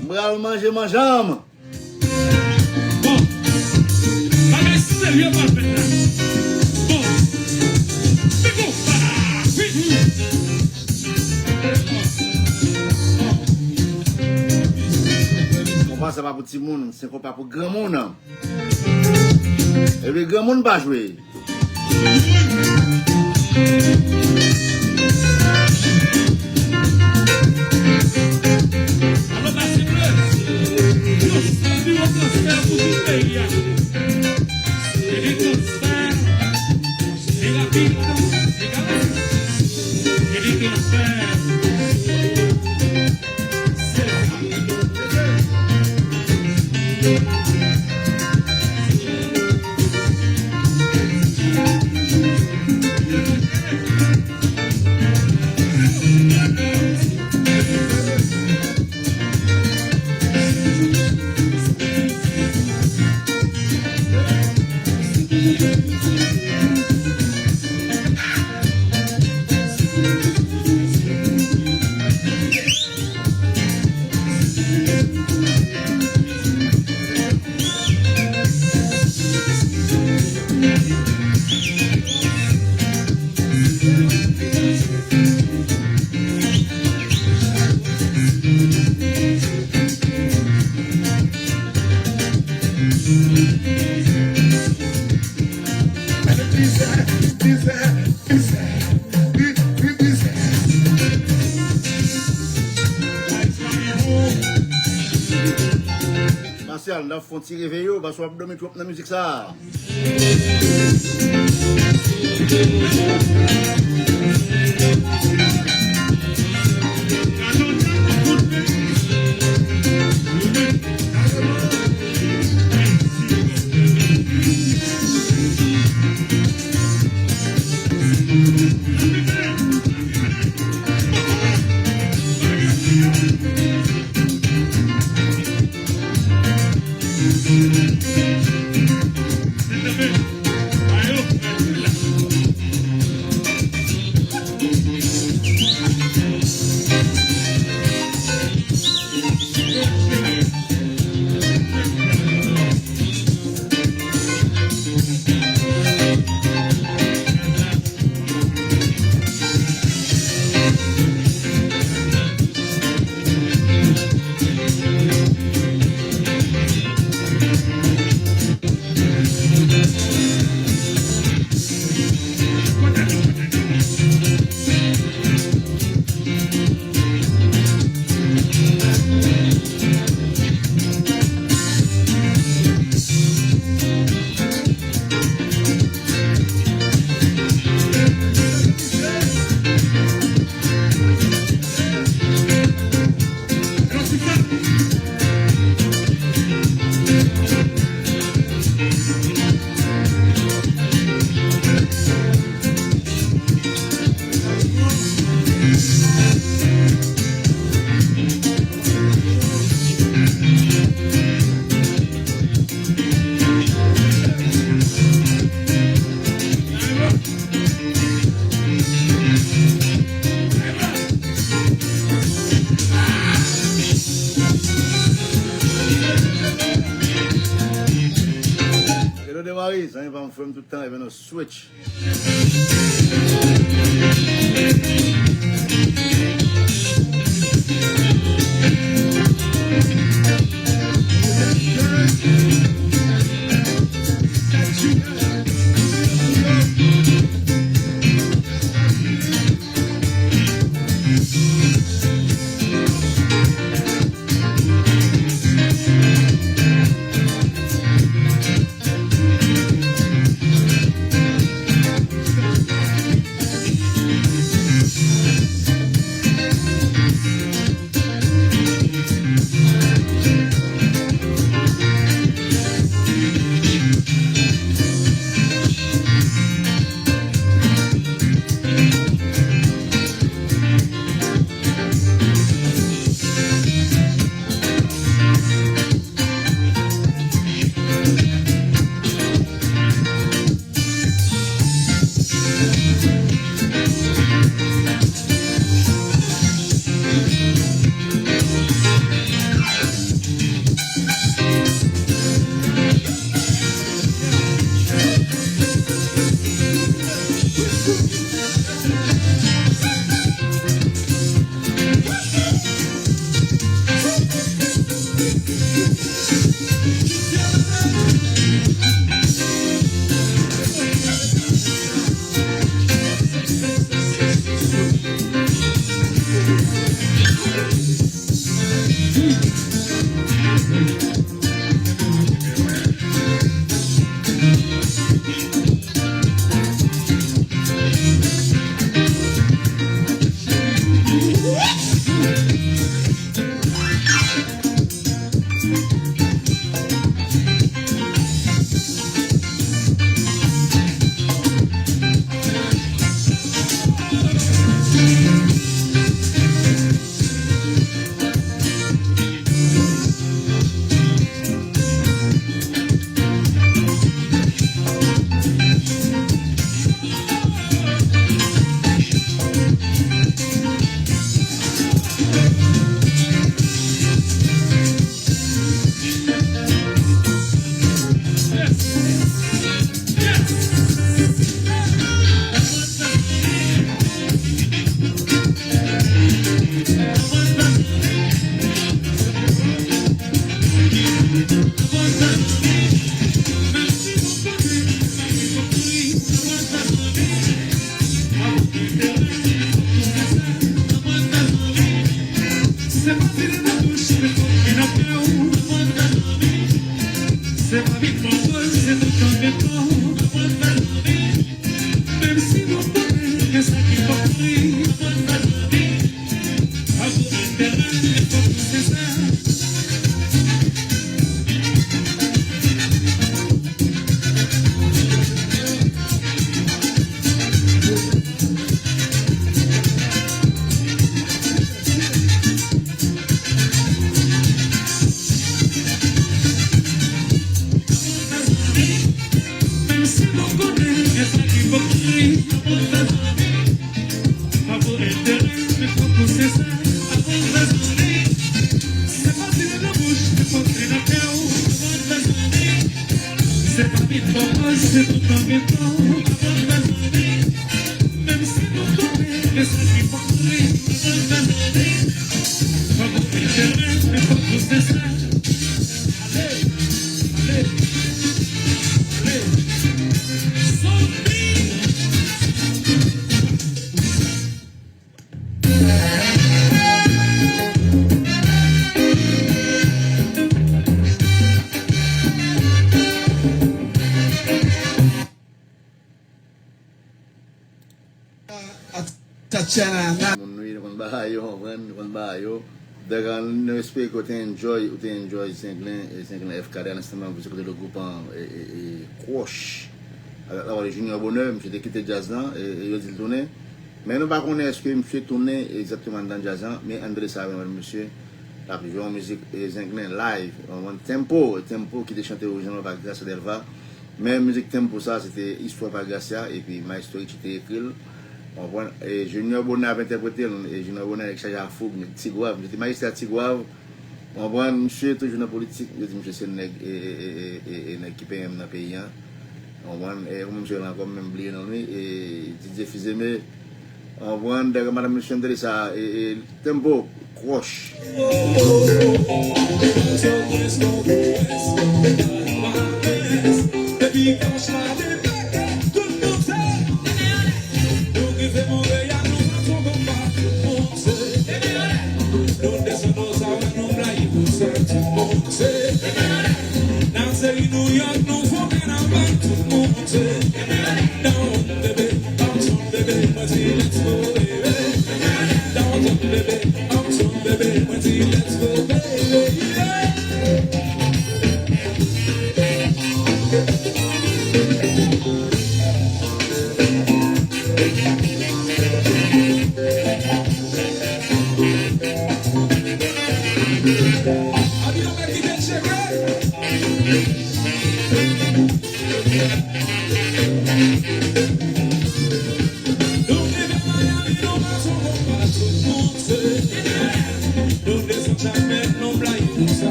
M pral manje manjan m. Bon, bagay serye pral fèt la. Bon, se konpa, wi. Konpa sa pa pou timoun, se konpa pou granmoun. Epi granmoun pa jwe. Alò, pase ble. Yon sèl biwo transfè pou tout peyi a. Se de transfè, se rapid, se garanti. Se de transfè. Masyal, n ap fè yon ti reveye w, paske w ap dòmi twòp nan mizik sa a. Hello, Demaris, zanmi pa m, frè m tout tan, ebyen nou switch. Si nou konnen, gen sa ki pòt pri, pa pou enterè, men fòk ou se sa, pa pou bezwen. Se pa tire nan bouch, men fòk li nan kè w, pa pou bezwen. Se pa mit bò kòz, se tout nan mitan, pa pou bezwen. Menm si nou konnen, gen sa ki pòt pri, pa pou bezwen. Pa pou enterè, men fòk ou se sa. Ale, ale, ale. Zonbi. Tatiana. Moun nou ye, nou konn bagay yo, konprann, nou konn bagay yo. Donk, nou espere ke w te enjoy, ou te enjoy Zenglen, e Zenglen F K D, an enstantan, nou koute lòt gwoup an, e, e, e, Crush. Avèk lavwa de Junior Bonheur, misye te kite djaz lan, e, e yo di l tounen. Men nou pa konnen èske misye tounen egzakteman anndan djaz lan, men ann tande sa menm, mesye. L ap jwe yon mizik, e, Zenglen live, yon tempo, tempo ki te chante orijinalman pa Gracia Delva. Men mizik tempo sa, se te istwa pa Gracia, epi Maestro Richie te ekri l. Ou konprann? E Junior Bonheur ap entèprete l, e Junior Bonheur nèg chaje a foug, nèg Tigwav, misye te majistra Tigwav. Ou konprann? Misye toujou nan politik, yo di misye se nèg, e, e, nèg ki penyen nan peyi a. Ou konprann? E kòman misye rele ankò, m menm bliye non li, e Didier Fils-Aimé. Ou konprann? Dèyè madanm misye, m tande sa, e, e, Tempo, Crush.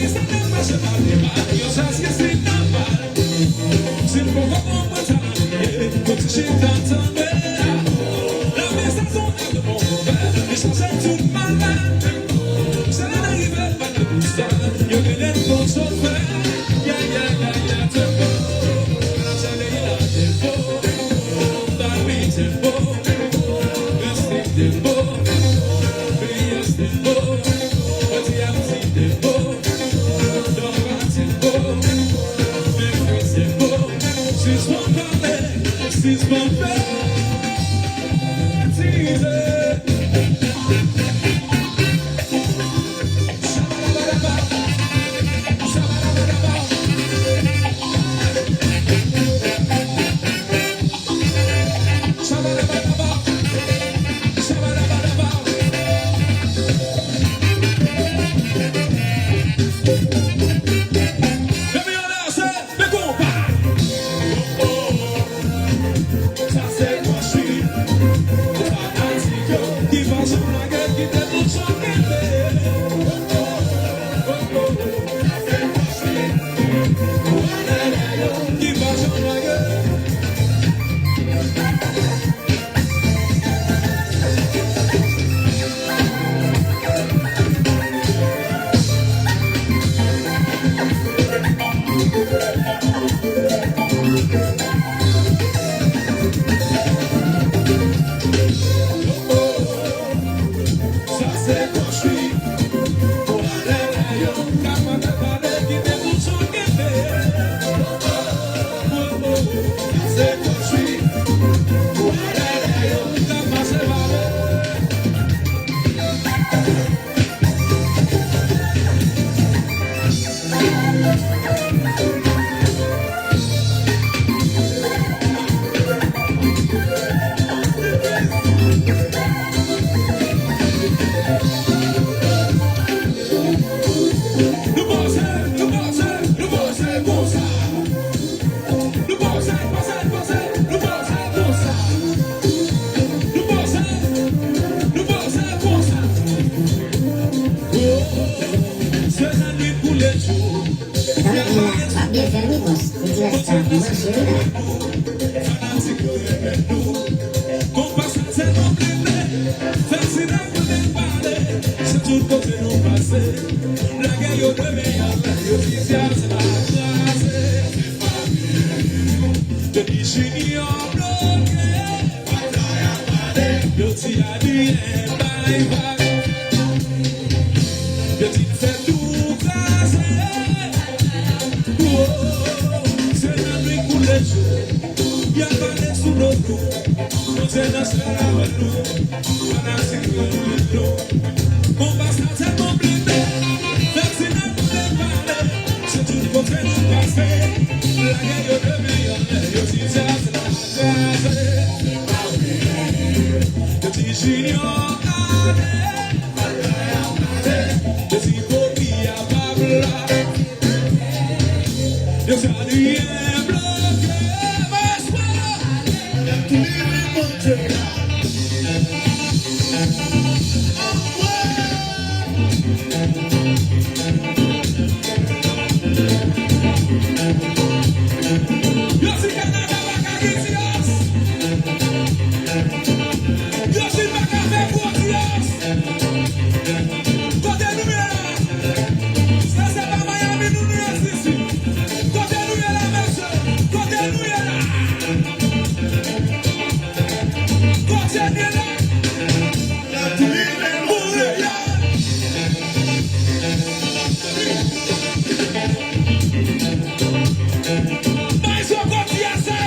Sa k ap mache pa de mal, yon chas ki sinaval. Si n poko konprann sa n ap ye, pou ti chita tande. Lame sezon avèk on vè, li chache tout malè. Se lè n rive, pa de pou sa, yo rele n kon chofè. Ya, ya, ya, ya, tempo. Chale la tempo, baby tempo, reste tempo, beyaz tempo, jodi a ti tempo. Dòm pa tempo, men fè tempo. Sispann pale, sispann fè. Tizè. Sa se konstwi. Fanatik yo ki pa janm lage, kite tout sa kenbe. Sa se konstwi. Ki pa janm lage. Sa se konstwi. Pou alè yo ka mande pale, kite tout sa kenbe. Sa se konstwi. Pou alè yo ka pase pale. Nou pase, nou pase, nou pase konsa. Nou pase, pase, pase, nou pase konsa. Nou pase, nou pase konsa. Oh, se lannwit pou lejou. Tann li la, w ap byen fè l wi, bòs. Li di rès la, manje wi la. Fanatik yo renmen nou. Konpa sa tèlman blende, fè ti nèg kote pale. Se tout kote nou pase. Lage yo de men anlè, yo di djaz la kraze. Yo di Junior bloke. Yo di Adrien bay vag. Yo di n fè tou kraze. Oh, se lannwit pou lejou. Y ap pale sou do nou. Bondye nan syèl avèk nou. Fanatik yo renmen nou. Konpa sa tèlman blende. Fè ti nèg kote pale. Se tout kote nou pase. Lage yo de men anlè. Yo di djaz la kraze. Yo di Junior ale. Yo di Bobby a pa bla. Yo di Adrien bloke. Respè. Yo di Kanada pa ka gen djaz. Yo di pa ka fè gwo djaz. Kote nou ye la? Se, se pa Miami nou, nou ye sisi. Kote nou ye la, mesye? Kote nou ye la? Kote nou ye la? Montréal. Bay yo kote a, se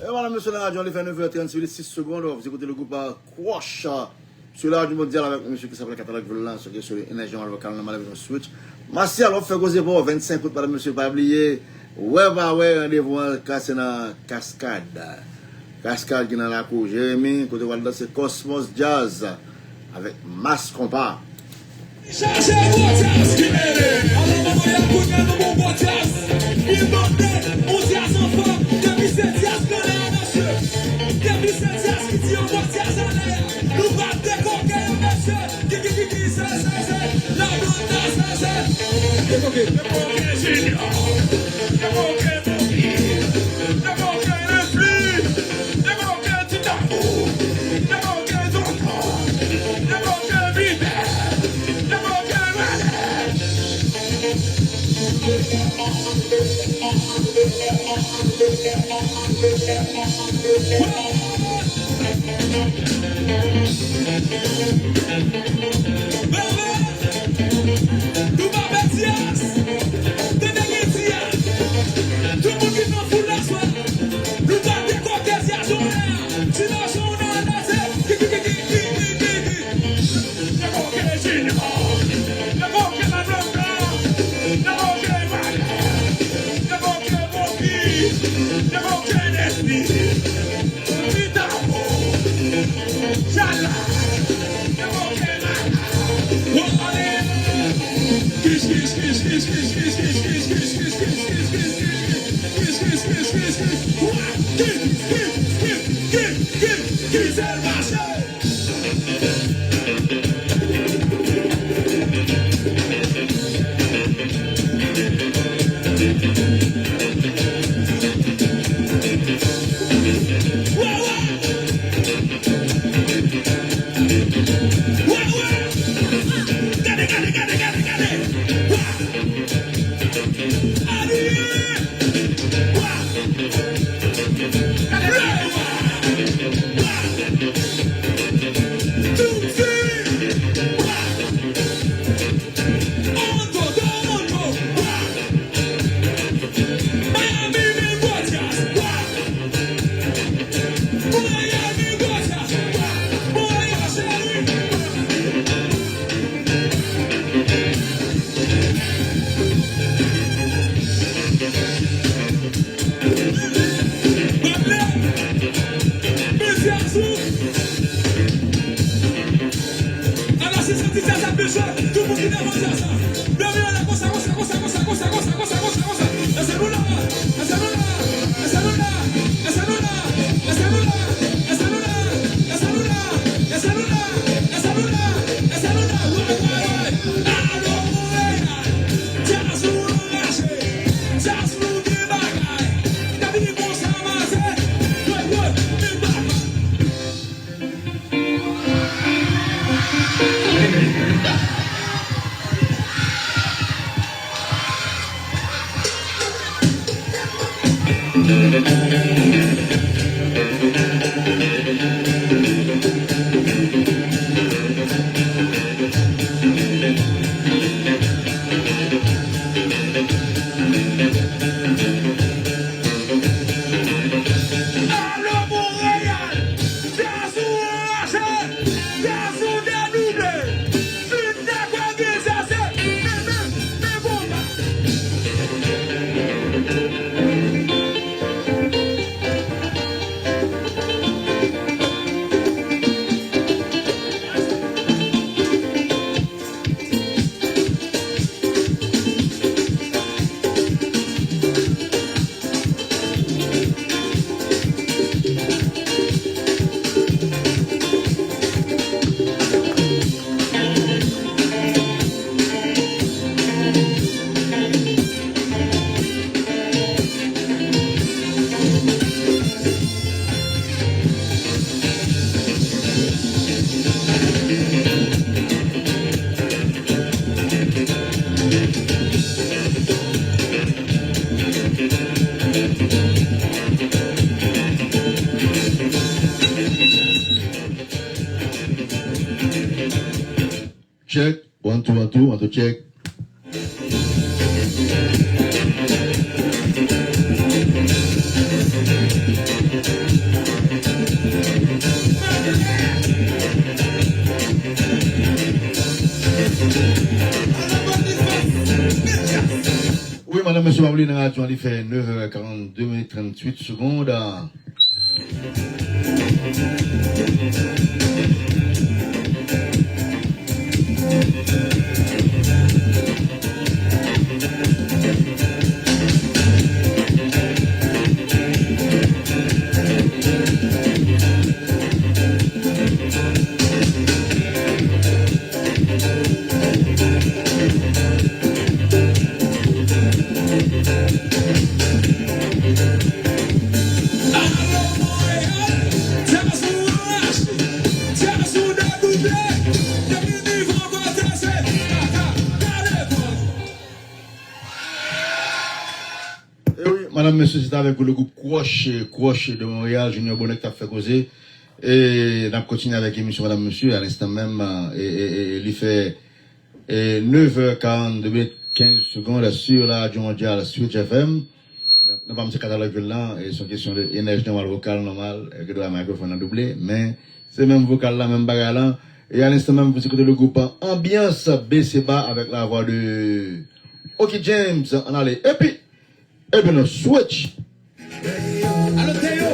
E vwala, mesye, nan radyo, li fè nèf è trannsis minit, sis segonn, w ap ekoute le groupe Cloche. Sur la radio mondiale avec un monsieur qui s'appelle Catalogue Violence, qui est sur les énergies locales, normal avec un switch. Martial, w ap fè koze pou vennsenk out, madame, mesye, pa bliye. Wè, pa wè, randevou an kase nan Kaskad. Kaskad ki nan lakou Jeremi, kote w al danse Cosmos Jazz avec Mass Konpa. Chache gwo djaz ki mele. Alò, manman, y ap kounye a nou gon gwo djaz. Li mande yon djaz anfòm. Depi se djaz grandè a, mesye. Depi se djaz ki di yon gwo djaz anlè a. Nou pral dekoke yo, mesye. Ki, ki, ki, ki, se, se, se. La blonde, se, se. Dekoke. Dekoke Junior. Dekoke Bouki. Dekoke Leslie. Dekoke Ti Tanbou. Dekoke Tonton. Dekoke Vivè. Dekoke Malè. Bebe, nou pa pè djaz. Tande ki di a. Tout moun ki nan foul la swa. Nou pa dekoke djaz ou la. Ti mache ou nan danse. Ki, ki, ki, ki. Dekoke Junior. Dekoke La Blanca. Dekoke Malè. Dekoke Bouki. Dekoke Leslie. Ti Tanbou. Chala. Dekoke Malè. Wale. Kish, kish, kish. Wa, kish, kish, kish, kish. Ki, ki, ki, ki, ki, ki, ki, ki, ki, Alò, si se ti sa, sa plis jwe. Tout moun ki devan sa, sa. Leve yo la, konsa, konsa. Leve yo la, leve yo la. Alò, Montréal, djaz nou anraje, djaz nou gen bagay. Depi konsa, maze, woy, woy, men bagay. Alò, Monreyal! Djaz ou anraje, djaz ou delivre. Fin dakò gen djaz, men, men, men konpa. Check. One, two, one, two, one, two, check. Wi, madanm, mesye, pa bliye nan radyo a, li fè nev è karannde minit tranntuit segonn. E wi, madanm, mesye, se t avèk le gwoup Kwoch, Kwoch de Montréal, Junior Bonnet k ap fè koze. E n ap kontinye avèk emisyon, madanm, mesye, a lenstan menm, e, e, e, e li fè E nev è karannde minit kenz segonn sur la radio mondiale Switch F M. Nan pa m se katalòg vil lan, e se yon kesyon de enèji nòmal, vokal nòmal, e ki dwa mikrofòn nan double, men se menm vokal la, menm bagay lan. E a lenstan menm, vous écoutez le groupe Ambiance B C Ba avec la voix de Oky James. Ann ale. Epi, epi nou switch. Alo Teyo,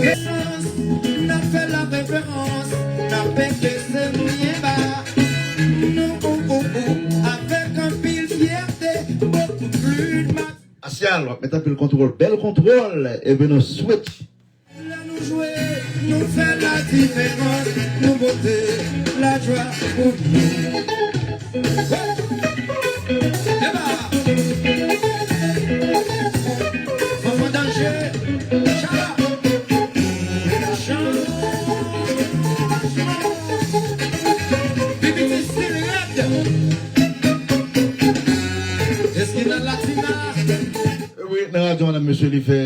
esans, n ap fè la reverans, n ap enpese mye ba nou, ou, ou, ou, avèk anpil fyète, beaucoup plus de ma- Asyal, w ap met anpil kontwòl, bèl kontwòl, epi nou switch. Lè nou jwe, nou fè la diferans, nou pote lajwa pou nou. Eba! Fanfan danje! Chala! Chan! Pipiti stil rèd! Eskinal Latina! Wi, nan radyo, madanm, mesye, li fè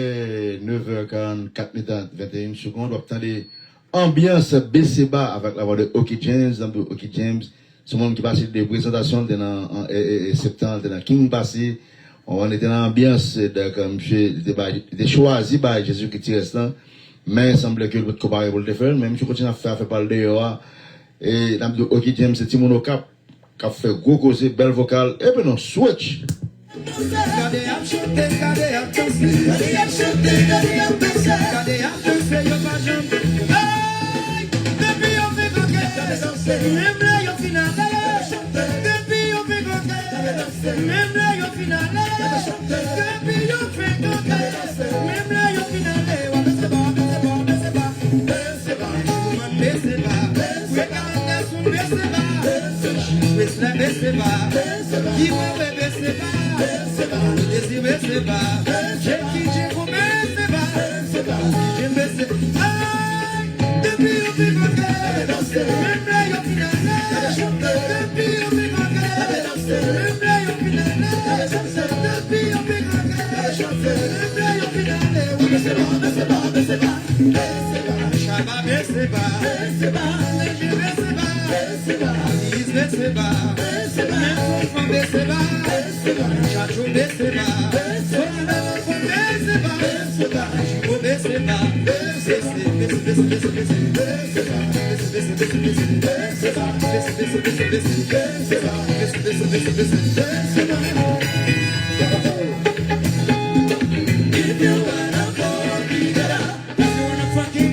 nev è karannkat minit ak venteyen segonn. W ap tande Anbyans B C Ba avèk lavwa de Oky James. N ap di w Oky James se yon moun ki pase de prezantasyon, li te nan, an, e, e, e, Septan, li te nan King Pase. Ou konprann, li te nan anbyans, e, donk, misye, li te bay, li te chwazi bay Jezi Kritiyès lan. Men, sanble ke l potko pare pou l te fè l, men misye kontinye ap fè afè pa l deyò a. E n ap di w Oky James se timoun Okap k ap fè gwo koze, bèl vokal, epi nou switch. Gade y ap chante, gade y ap danse. Gade y ap chante, gade y ap danse. Gade y ap danse, yo pa janm. Ay, depi yo fin rantre, menm lè yo fin ale. Depi yo fin rantre, menm lè yo fin ale. Depi yo fin rantre, menm lè yo fin ale. W ap bese ba, bese ba, bese ba. Bese ba, bese ba. Fwe kabann gason bese ba. Wesley bese ba. Ki wewe bese ba. Dezi bese ba. Jeki Jeko bese ba. Oky James bese. Ay, depi yo fin rantre, menm lè yo fin ale. Depi yo fin rantre, menm lè yo fin ale. Depi yo fin rantre, menm lè yo fin ale. Wi, bese ba, bese ba, bese ba. Chaba bese ba. Leje bese ba. Moyiz bese ba. Menm Fanfan bese ba. Chacho bese ba. Sosyete Fanfan bese ba. Jibo bese ba. Bese, bese, bese, bese, bese. Bese ba. Bese, bese, bese, bese. Bese ba. Bese, bese, bese, bese. Bese ba. Bese, bese, bese, bese. Bese ba. If you wanna fuck, you gotta. If you wanna fuck it.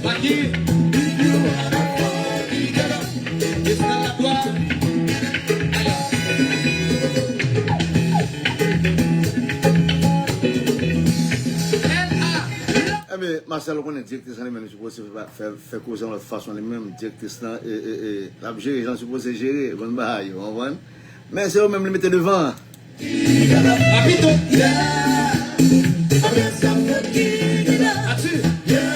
Fuck it. If you wanna fuck, you gotta. It's not a bar. Alo. L A. Enben, Marcel, ou konnen direktris lan li menm, li sipoze fè, fè, fè koze yon lòt fason li menm. Direktris lan, e, e, e, l ap jere jan l sipoze jere, ou konn bagay yo, ou konprann? Men se yo menm li mete devan. Papito! Yeah! Ati! Yeah!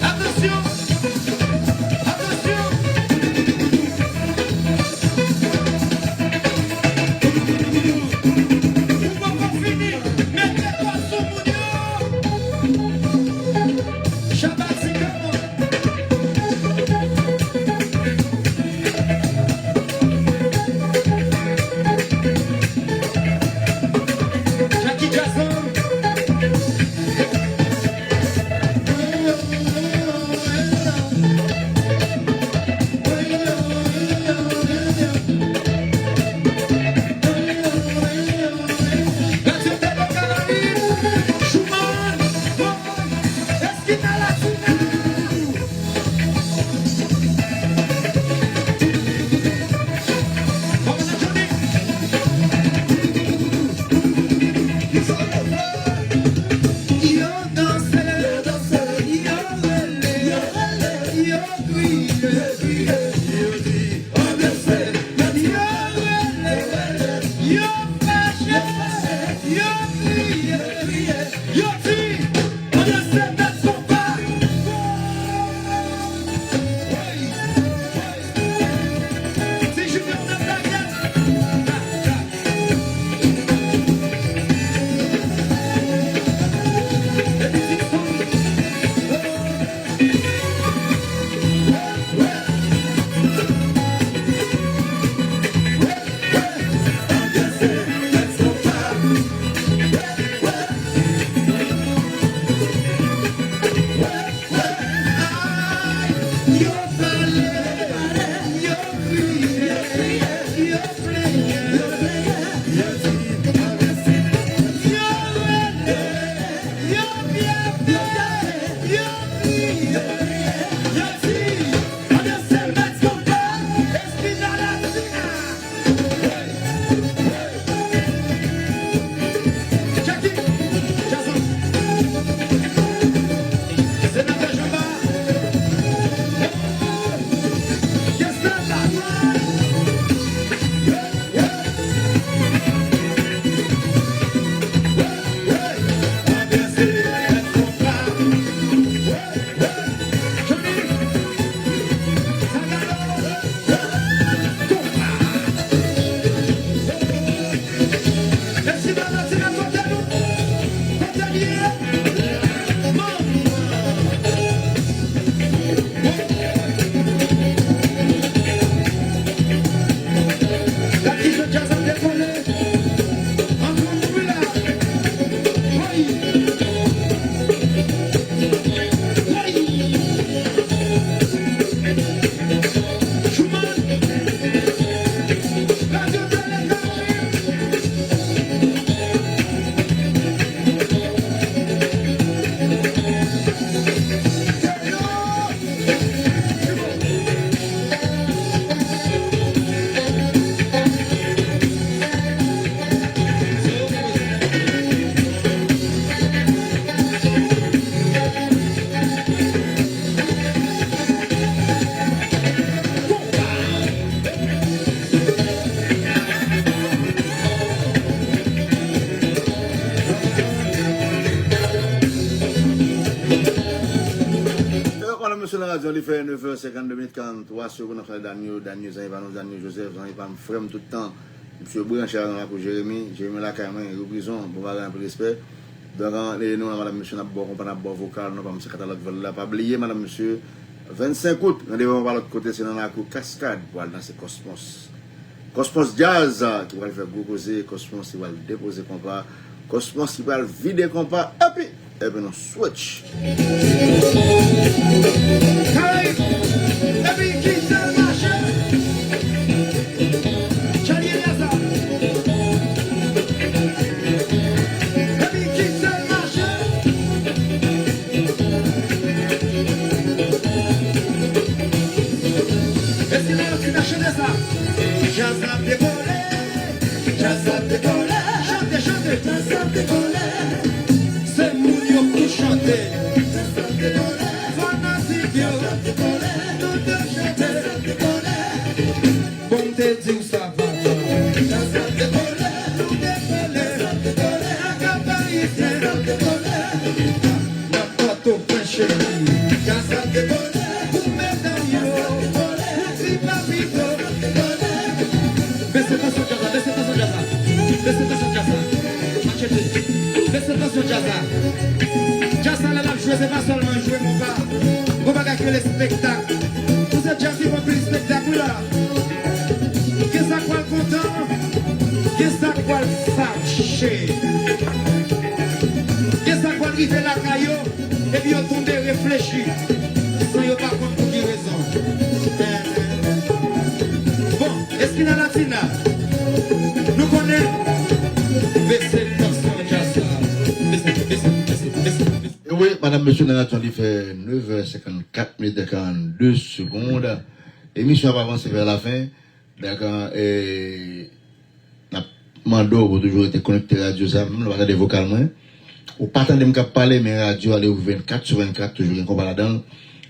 Atansyon! Atansyon! Nou poko fini! Mete kò sou moun yo! Shabba ti kanman! Jackie Jackson! Yo danse, yo danse, yo rele, yo rele, yo kriye, yo kriye, yo di, anbyase, yo rele, yo fache, yo kriye, yo di, anbyase, mèt konpa. Ti Junior nan lagèt. Mesye nan radyo, li fè nevè senkannde minit, karanntwa segonn, n ap salye Danyo, Danyo, zanmi pa nou, Danyo Joseph, zanmi pa m, frè m tout tan. Mesye branche la nan lakou Jeremi, Jeremi lakay mwen, Rio Prizon, bon bagay, anpil respè. Donk, an, e nou la, madanm, mesye, n ap ba w konpa, n ap ba w vokal, non pa m se Katalòg Vòl la. Pa bliye, madanm, mesye, vennsenk out, randevou pa lòt kote, se nan lakou Kaskad, pou al danse Kòsmòs. Kòsmòs Djaz ki pral fè gwo koze, Kòsmòs ki pral depoze konpa, Kòsmòs ki pral vide konpa, epi, epi nou switch. Karayib, epi kite l mache. Charly Eliazar. Epi kite l mache. Èske nou anvi nan chante sa? Djaz la ap dekole, djaz la ap dekole. Chante, chante. Djaz la ap dekole, Bese tansyon djaz la. Djaz la lè l ap jwe, se pa sèlman jwe konpa. Gon bagay ki rele spektak. Pou se djaz ki fè anpil spektak, wi la. Gen sa k pral kontan, gen sa k pral fache. Gen sa k pral rive lakay yo, epi yo tonbe reflechi, san yo pa konn pou ki rezon. Bon, Esquina Latina, nou konnen, bese tansyon djaz la. Bese, bese, bese, bese, bese. E wi, madam, mesye, nan radyo li fè nèf è senkannkat minit e karannde segonn. Emisyon ap avanse vè lafen. Donk, e, n ap mande w pou toujou rete konekte radyo sa, menm lè w pa tande vokal mwen. Ou pa tande m k ap pale, men radyo a li ouvri vennkat sou vennkat, toujou gen konpa ladan l.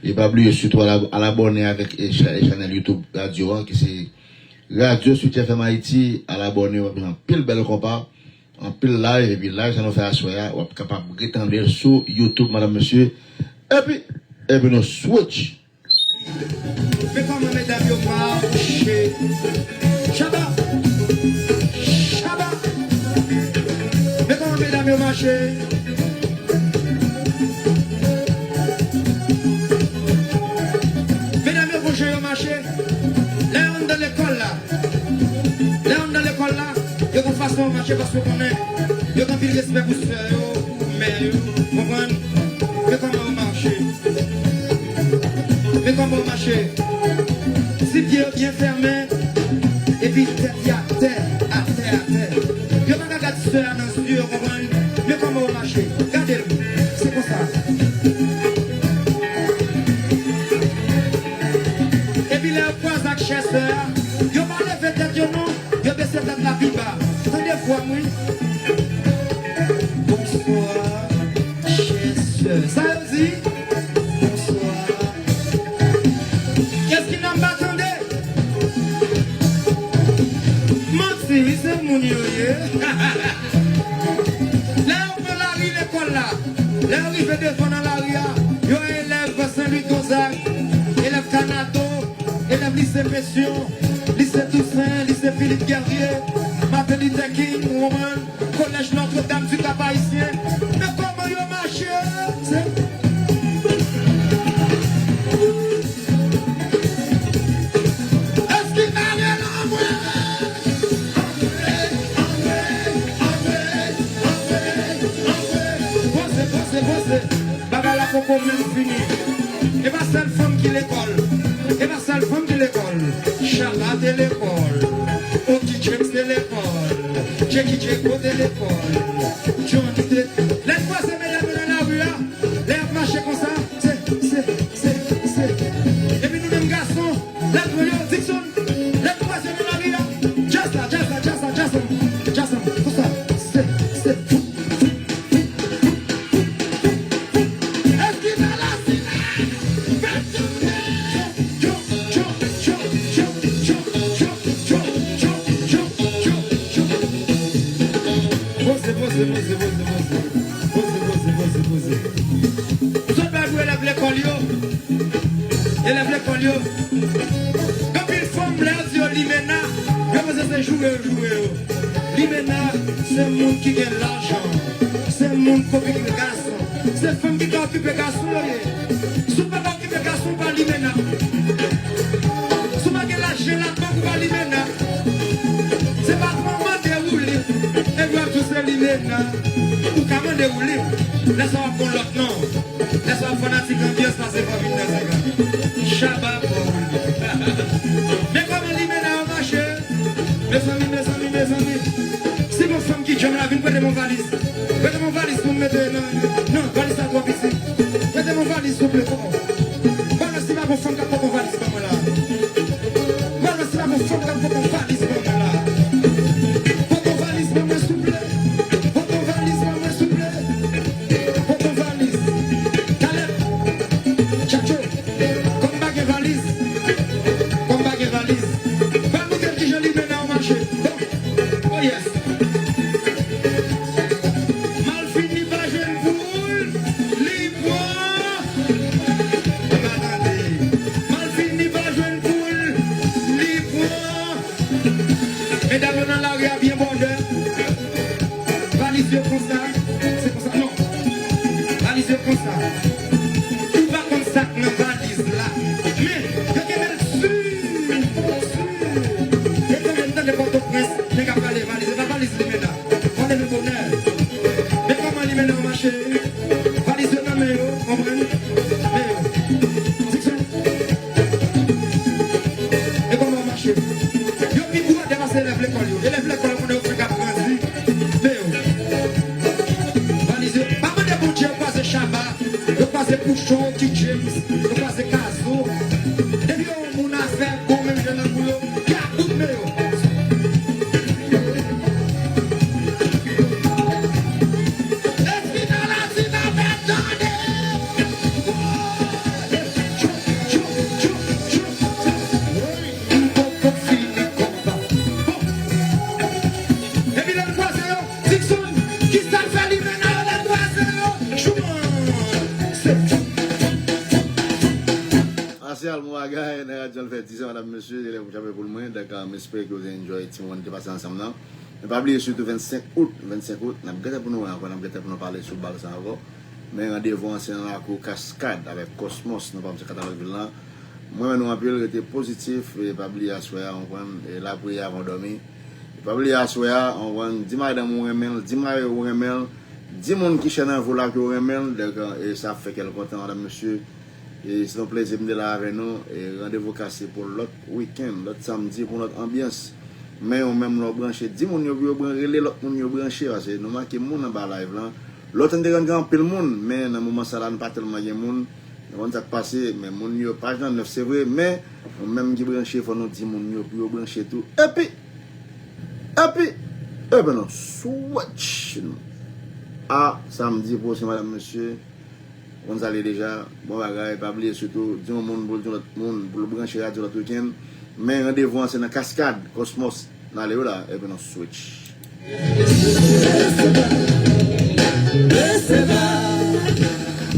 E pa bliye sitou al ab-, al abòne avèk, e, cha-, e chanèl YouTube radyo a, ki se Radyo Switch F M Ayiti. Al abòne, w ap jwenn anpil bèl konpa, anpil live, epi live sa nou fè aswè a, w ap kapab retande l sou YouTube, madam, mesye. Epi, epi nou switch. Men kòman medam yo mache. Chaba! Chaba! Men kòman medam yo mache. Medam yo gon jan yo mache. Lè yo anndan lekòl la, lè yo anndan lekòl la, yo gon fason yo mache paske yo konnen yo gen anpil respè pou sè yo, pou mè yo, konprann? Men kòman yo mache. Men kòman yo mache. Ti pye yo byen fèmen, epi tèt li atè, atè, atè. Yo pa ka gad sè a nan zye, yo konprann? Men kòman yo mache. Gade l. Se konsa. Epi lè yo kwaze ak chè sè a, yo pa leve tèt yo non. Yo bese tèt la pi ba. Tande vwa m, wi. Bonswa, chè sè. Sa yo di? Bonswa. Kiyès ki nan m pa tande? Manti, wi, se moun yo ye. Lè yo pran lari lekòl la, lè yo rive devan nan lari a, yo wè elèv Sen Lwi Gonzag, elèv Kanado, elèv lise Pétion, lise Tousen, lise Philippe Guerrier, Martin Luther King, ou konprann, kolèj Notre Dame du Cap Haïtien. Men kòman yo mache? Se Èske mare lan mwen? Antre, antre, antre, antre, antre. Poze, poze, poze. Bagay la poko menm fini. E pa sèl fanm ki lekòl. E pa sèl fanm ki lekòl. Shabba te lekòl. Oki James te lekòl. Jackie Jacko te lekòl. Johnny te. Lè n kwaze medam yo nan lari a, lè y ap mache konsa, se, se, se, se. Epi nou menm gason, lè n pran yo, Dixon, lè n kwaze nan lari a, djaz la, djaz la, djaz la, djaz la, djaz la, konsa, se, se. Èske Valasina fè tande? Poze, poze, poze, poze, poze. Poze, poze, poze, poze. Sot bay pou elèv lekòl yo. Elèv lekòl yo. Gen anpil fanm, lè yo di yo limena, yo panse se joure yo joure yo. Limena, se moun ki gen lajan. Se moun k okipe gason. Se fanm ki ka okipe gason yo ye. Si w pa ka okipe gason, w pa limena. Si w pa gen lajan nan bank, w pa limena. Se pa pou w mande woulib, epi w ap di w se limena. Ou ka mande woulib. Lè sa w ap gon lòt non. Lè sa w ap fanatik anbyans pase fanmi nan senk an. Shabba pou woulib. Men kòman limena yo mache? Mezanmi, mezanmi, mezanmi. Si gon fanm ki djanm la, vin prete m yon valiz. Prete m yon valiz pou m mete nan, non, valiz la twò piti. Prete m yon valiz, souple, kòman? Bon, si pa gon fanm k ap pote yon valiz ban mwen la. Bon, si pa gon fanm k ap pote yon valiz ban mwen la. Pote yon valiz ban mwen, souple. Pote yon valiz ban mwen, souple. Pote yon valiz. Kalèb. Tchatcho. Kòm pa gen valiz. Kòm pa gen valiz. Ba nou gade kijan limena yo mache. Bon. Oh yes. Malfini pa jwenn poul, li pran. Se konsa. Ou pa konn sa k nan valiz la. Men, yo gentan l si, si. E tande, m tande Pòtoprens, nèg ap rale valiz. E pa valiz Limena. Pale nou bonè. Men kòman Limena yo mache? Valiz yo nan men yo, konprann? Men yo. Dikson. E kòman yo mache? Yo pi gwo depase elèv lekòl yo. Elèv lekòl yo konnen yo fenk ap grandi. Men yo. Valiz yo. Pa mande Bondye yo kwaze Shabba, yo kwaze Pouchon, King James, yo kwaze Kazo. Depi yo wè yon moun afè bon menm jan nan kou yo, y a kout men yo. Espinal a di n ap tande. Tchou, tchou, tchou, tchou. M poko fini konba. Bon. Epi lè l kwaze yo, Dikson, kisa l fè Limena yo lè l kwaze yo? Chouman! Se Ase al bon bagay, nan radyo an fè diz an, madam, mesye, elèv ou chape pou l mwen, dakò, m espere ke w te enjoy ti moman n te pase ansanm nan. Men pa bliye sitou vennsenk out, vennsenk out, n ap gentan pou nou wè ankò, n ap gentan pou nou pale sou bal sa ankò. Men randevou an se nan lakou Kaskad avèk Kosmos nan Pam se Katalòg vil lan. Mwen renmen nou anpil, rete pozitif, e pa bliye aswè a, w konprann, e lapriyè avan w dòmi. E pa bliye aswè a, w konprann, di madanm ou renmen l, di mari ou renmen l, di moun ki chè nan vi w la ke w renmen l, donk, e sa ap fè kè l kontan, madam, mesye. E se yon plezi m te la avè nou. E randevou kase pou lòt wikenn, lòt samdi, pou lòt anbyans. Men ou menm lè w branche, di moun yo pou yo bran-, rele lòt moun yo branche, paske nou manke moun anba live lan. Lòt an te konn gen anpil moun, men nan moman sa la, nou pa tèlman gen moun. Nou konn sa k pase, men moun yo, paj lan nèf, se vre, men nou menm ki branche, fò nou di moun yo pou yo branche tou. Epi, epi, epi nou switch nou. A samdi pwochen, madam, mesye. Konn sa l ye deja, bon bagay, pa bliye sitou, di yon moun pou l di yon lòt moun pou l branche radyo lòt wikenn. Men randevou an se nan Kaskad, Kosmos, n ale wi la, epi nou switch.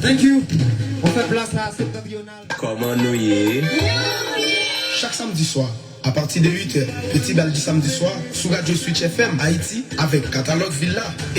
Thank you. On fè plas a Septentrional. Kòman nou ye? Chak samdi swa, apati de uit è, Petit Bal du Samedi Soir, sou radyo Switch F M Ayiti, avèk Katalòg Villa, epi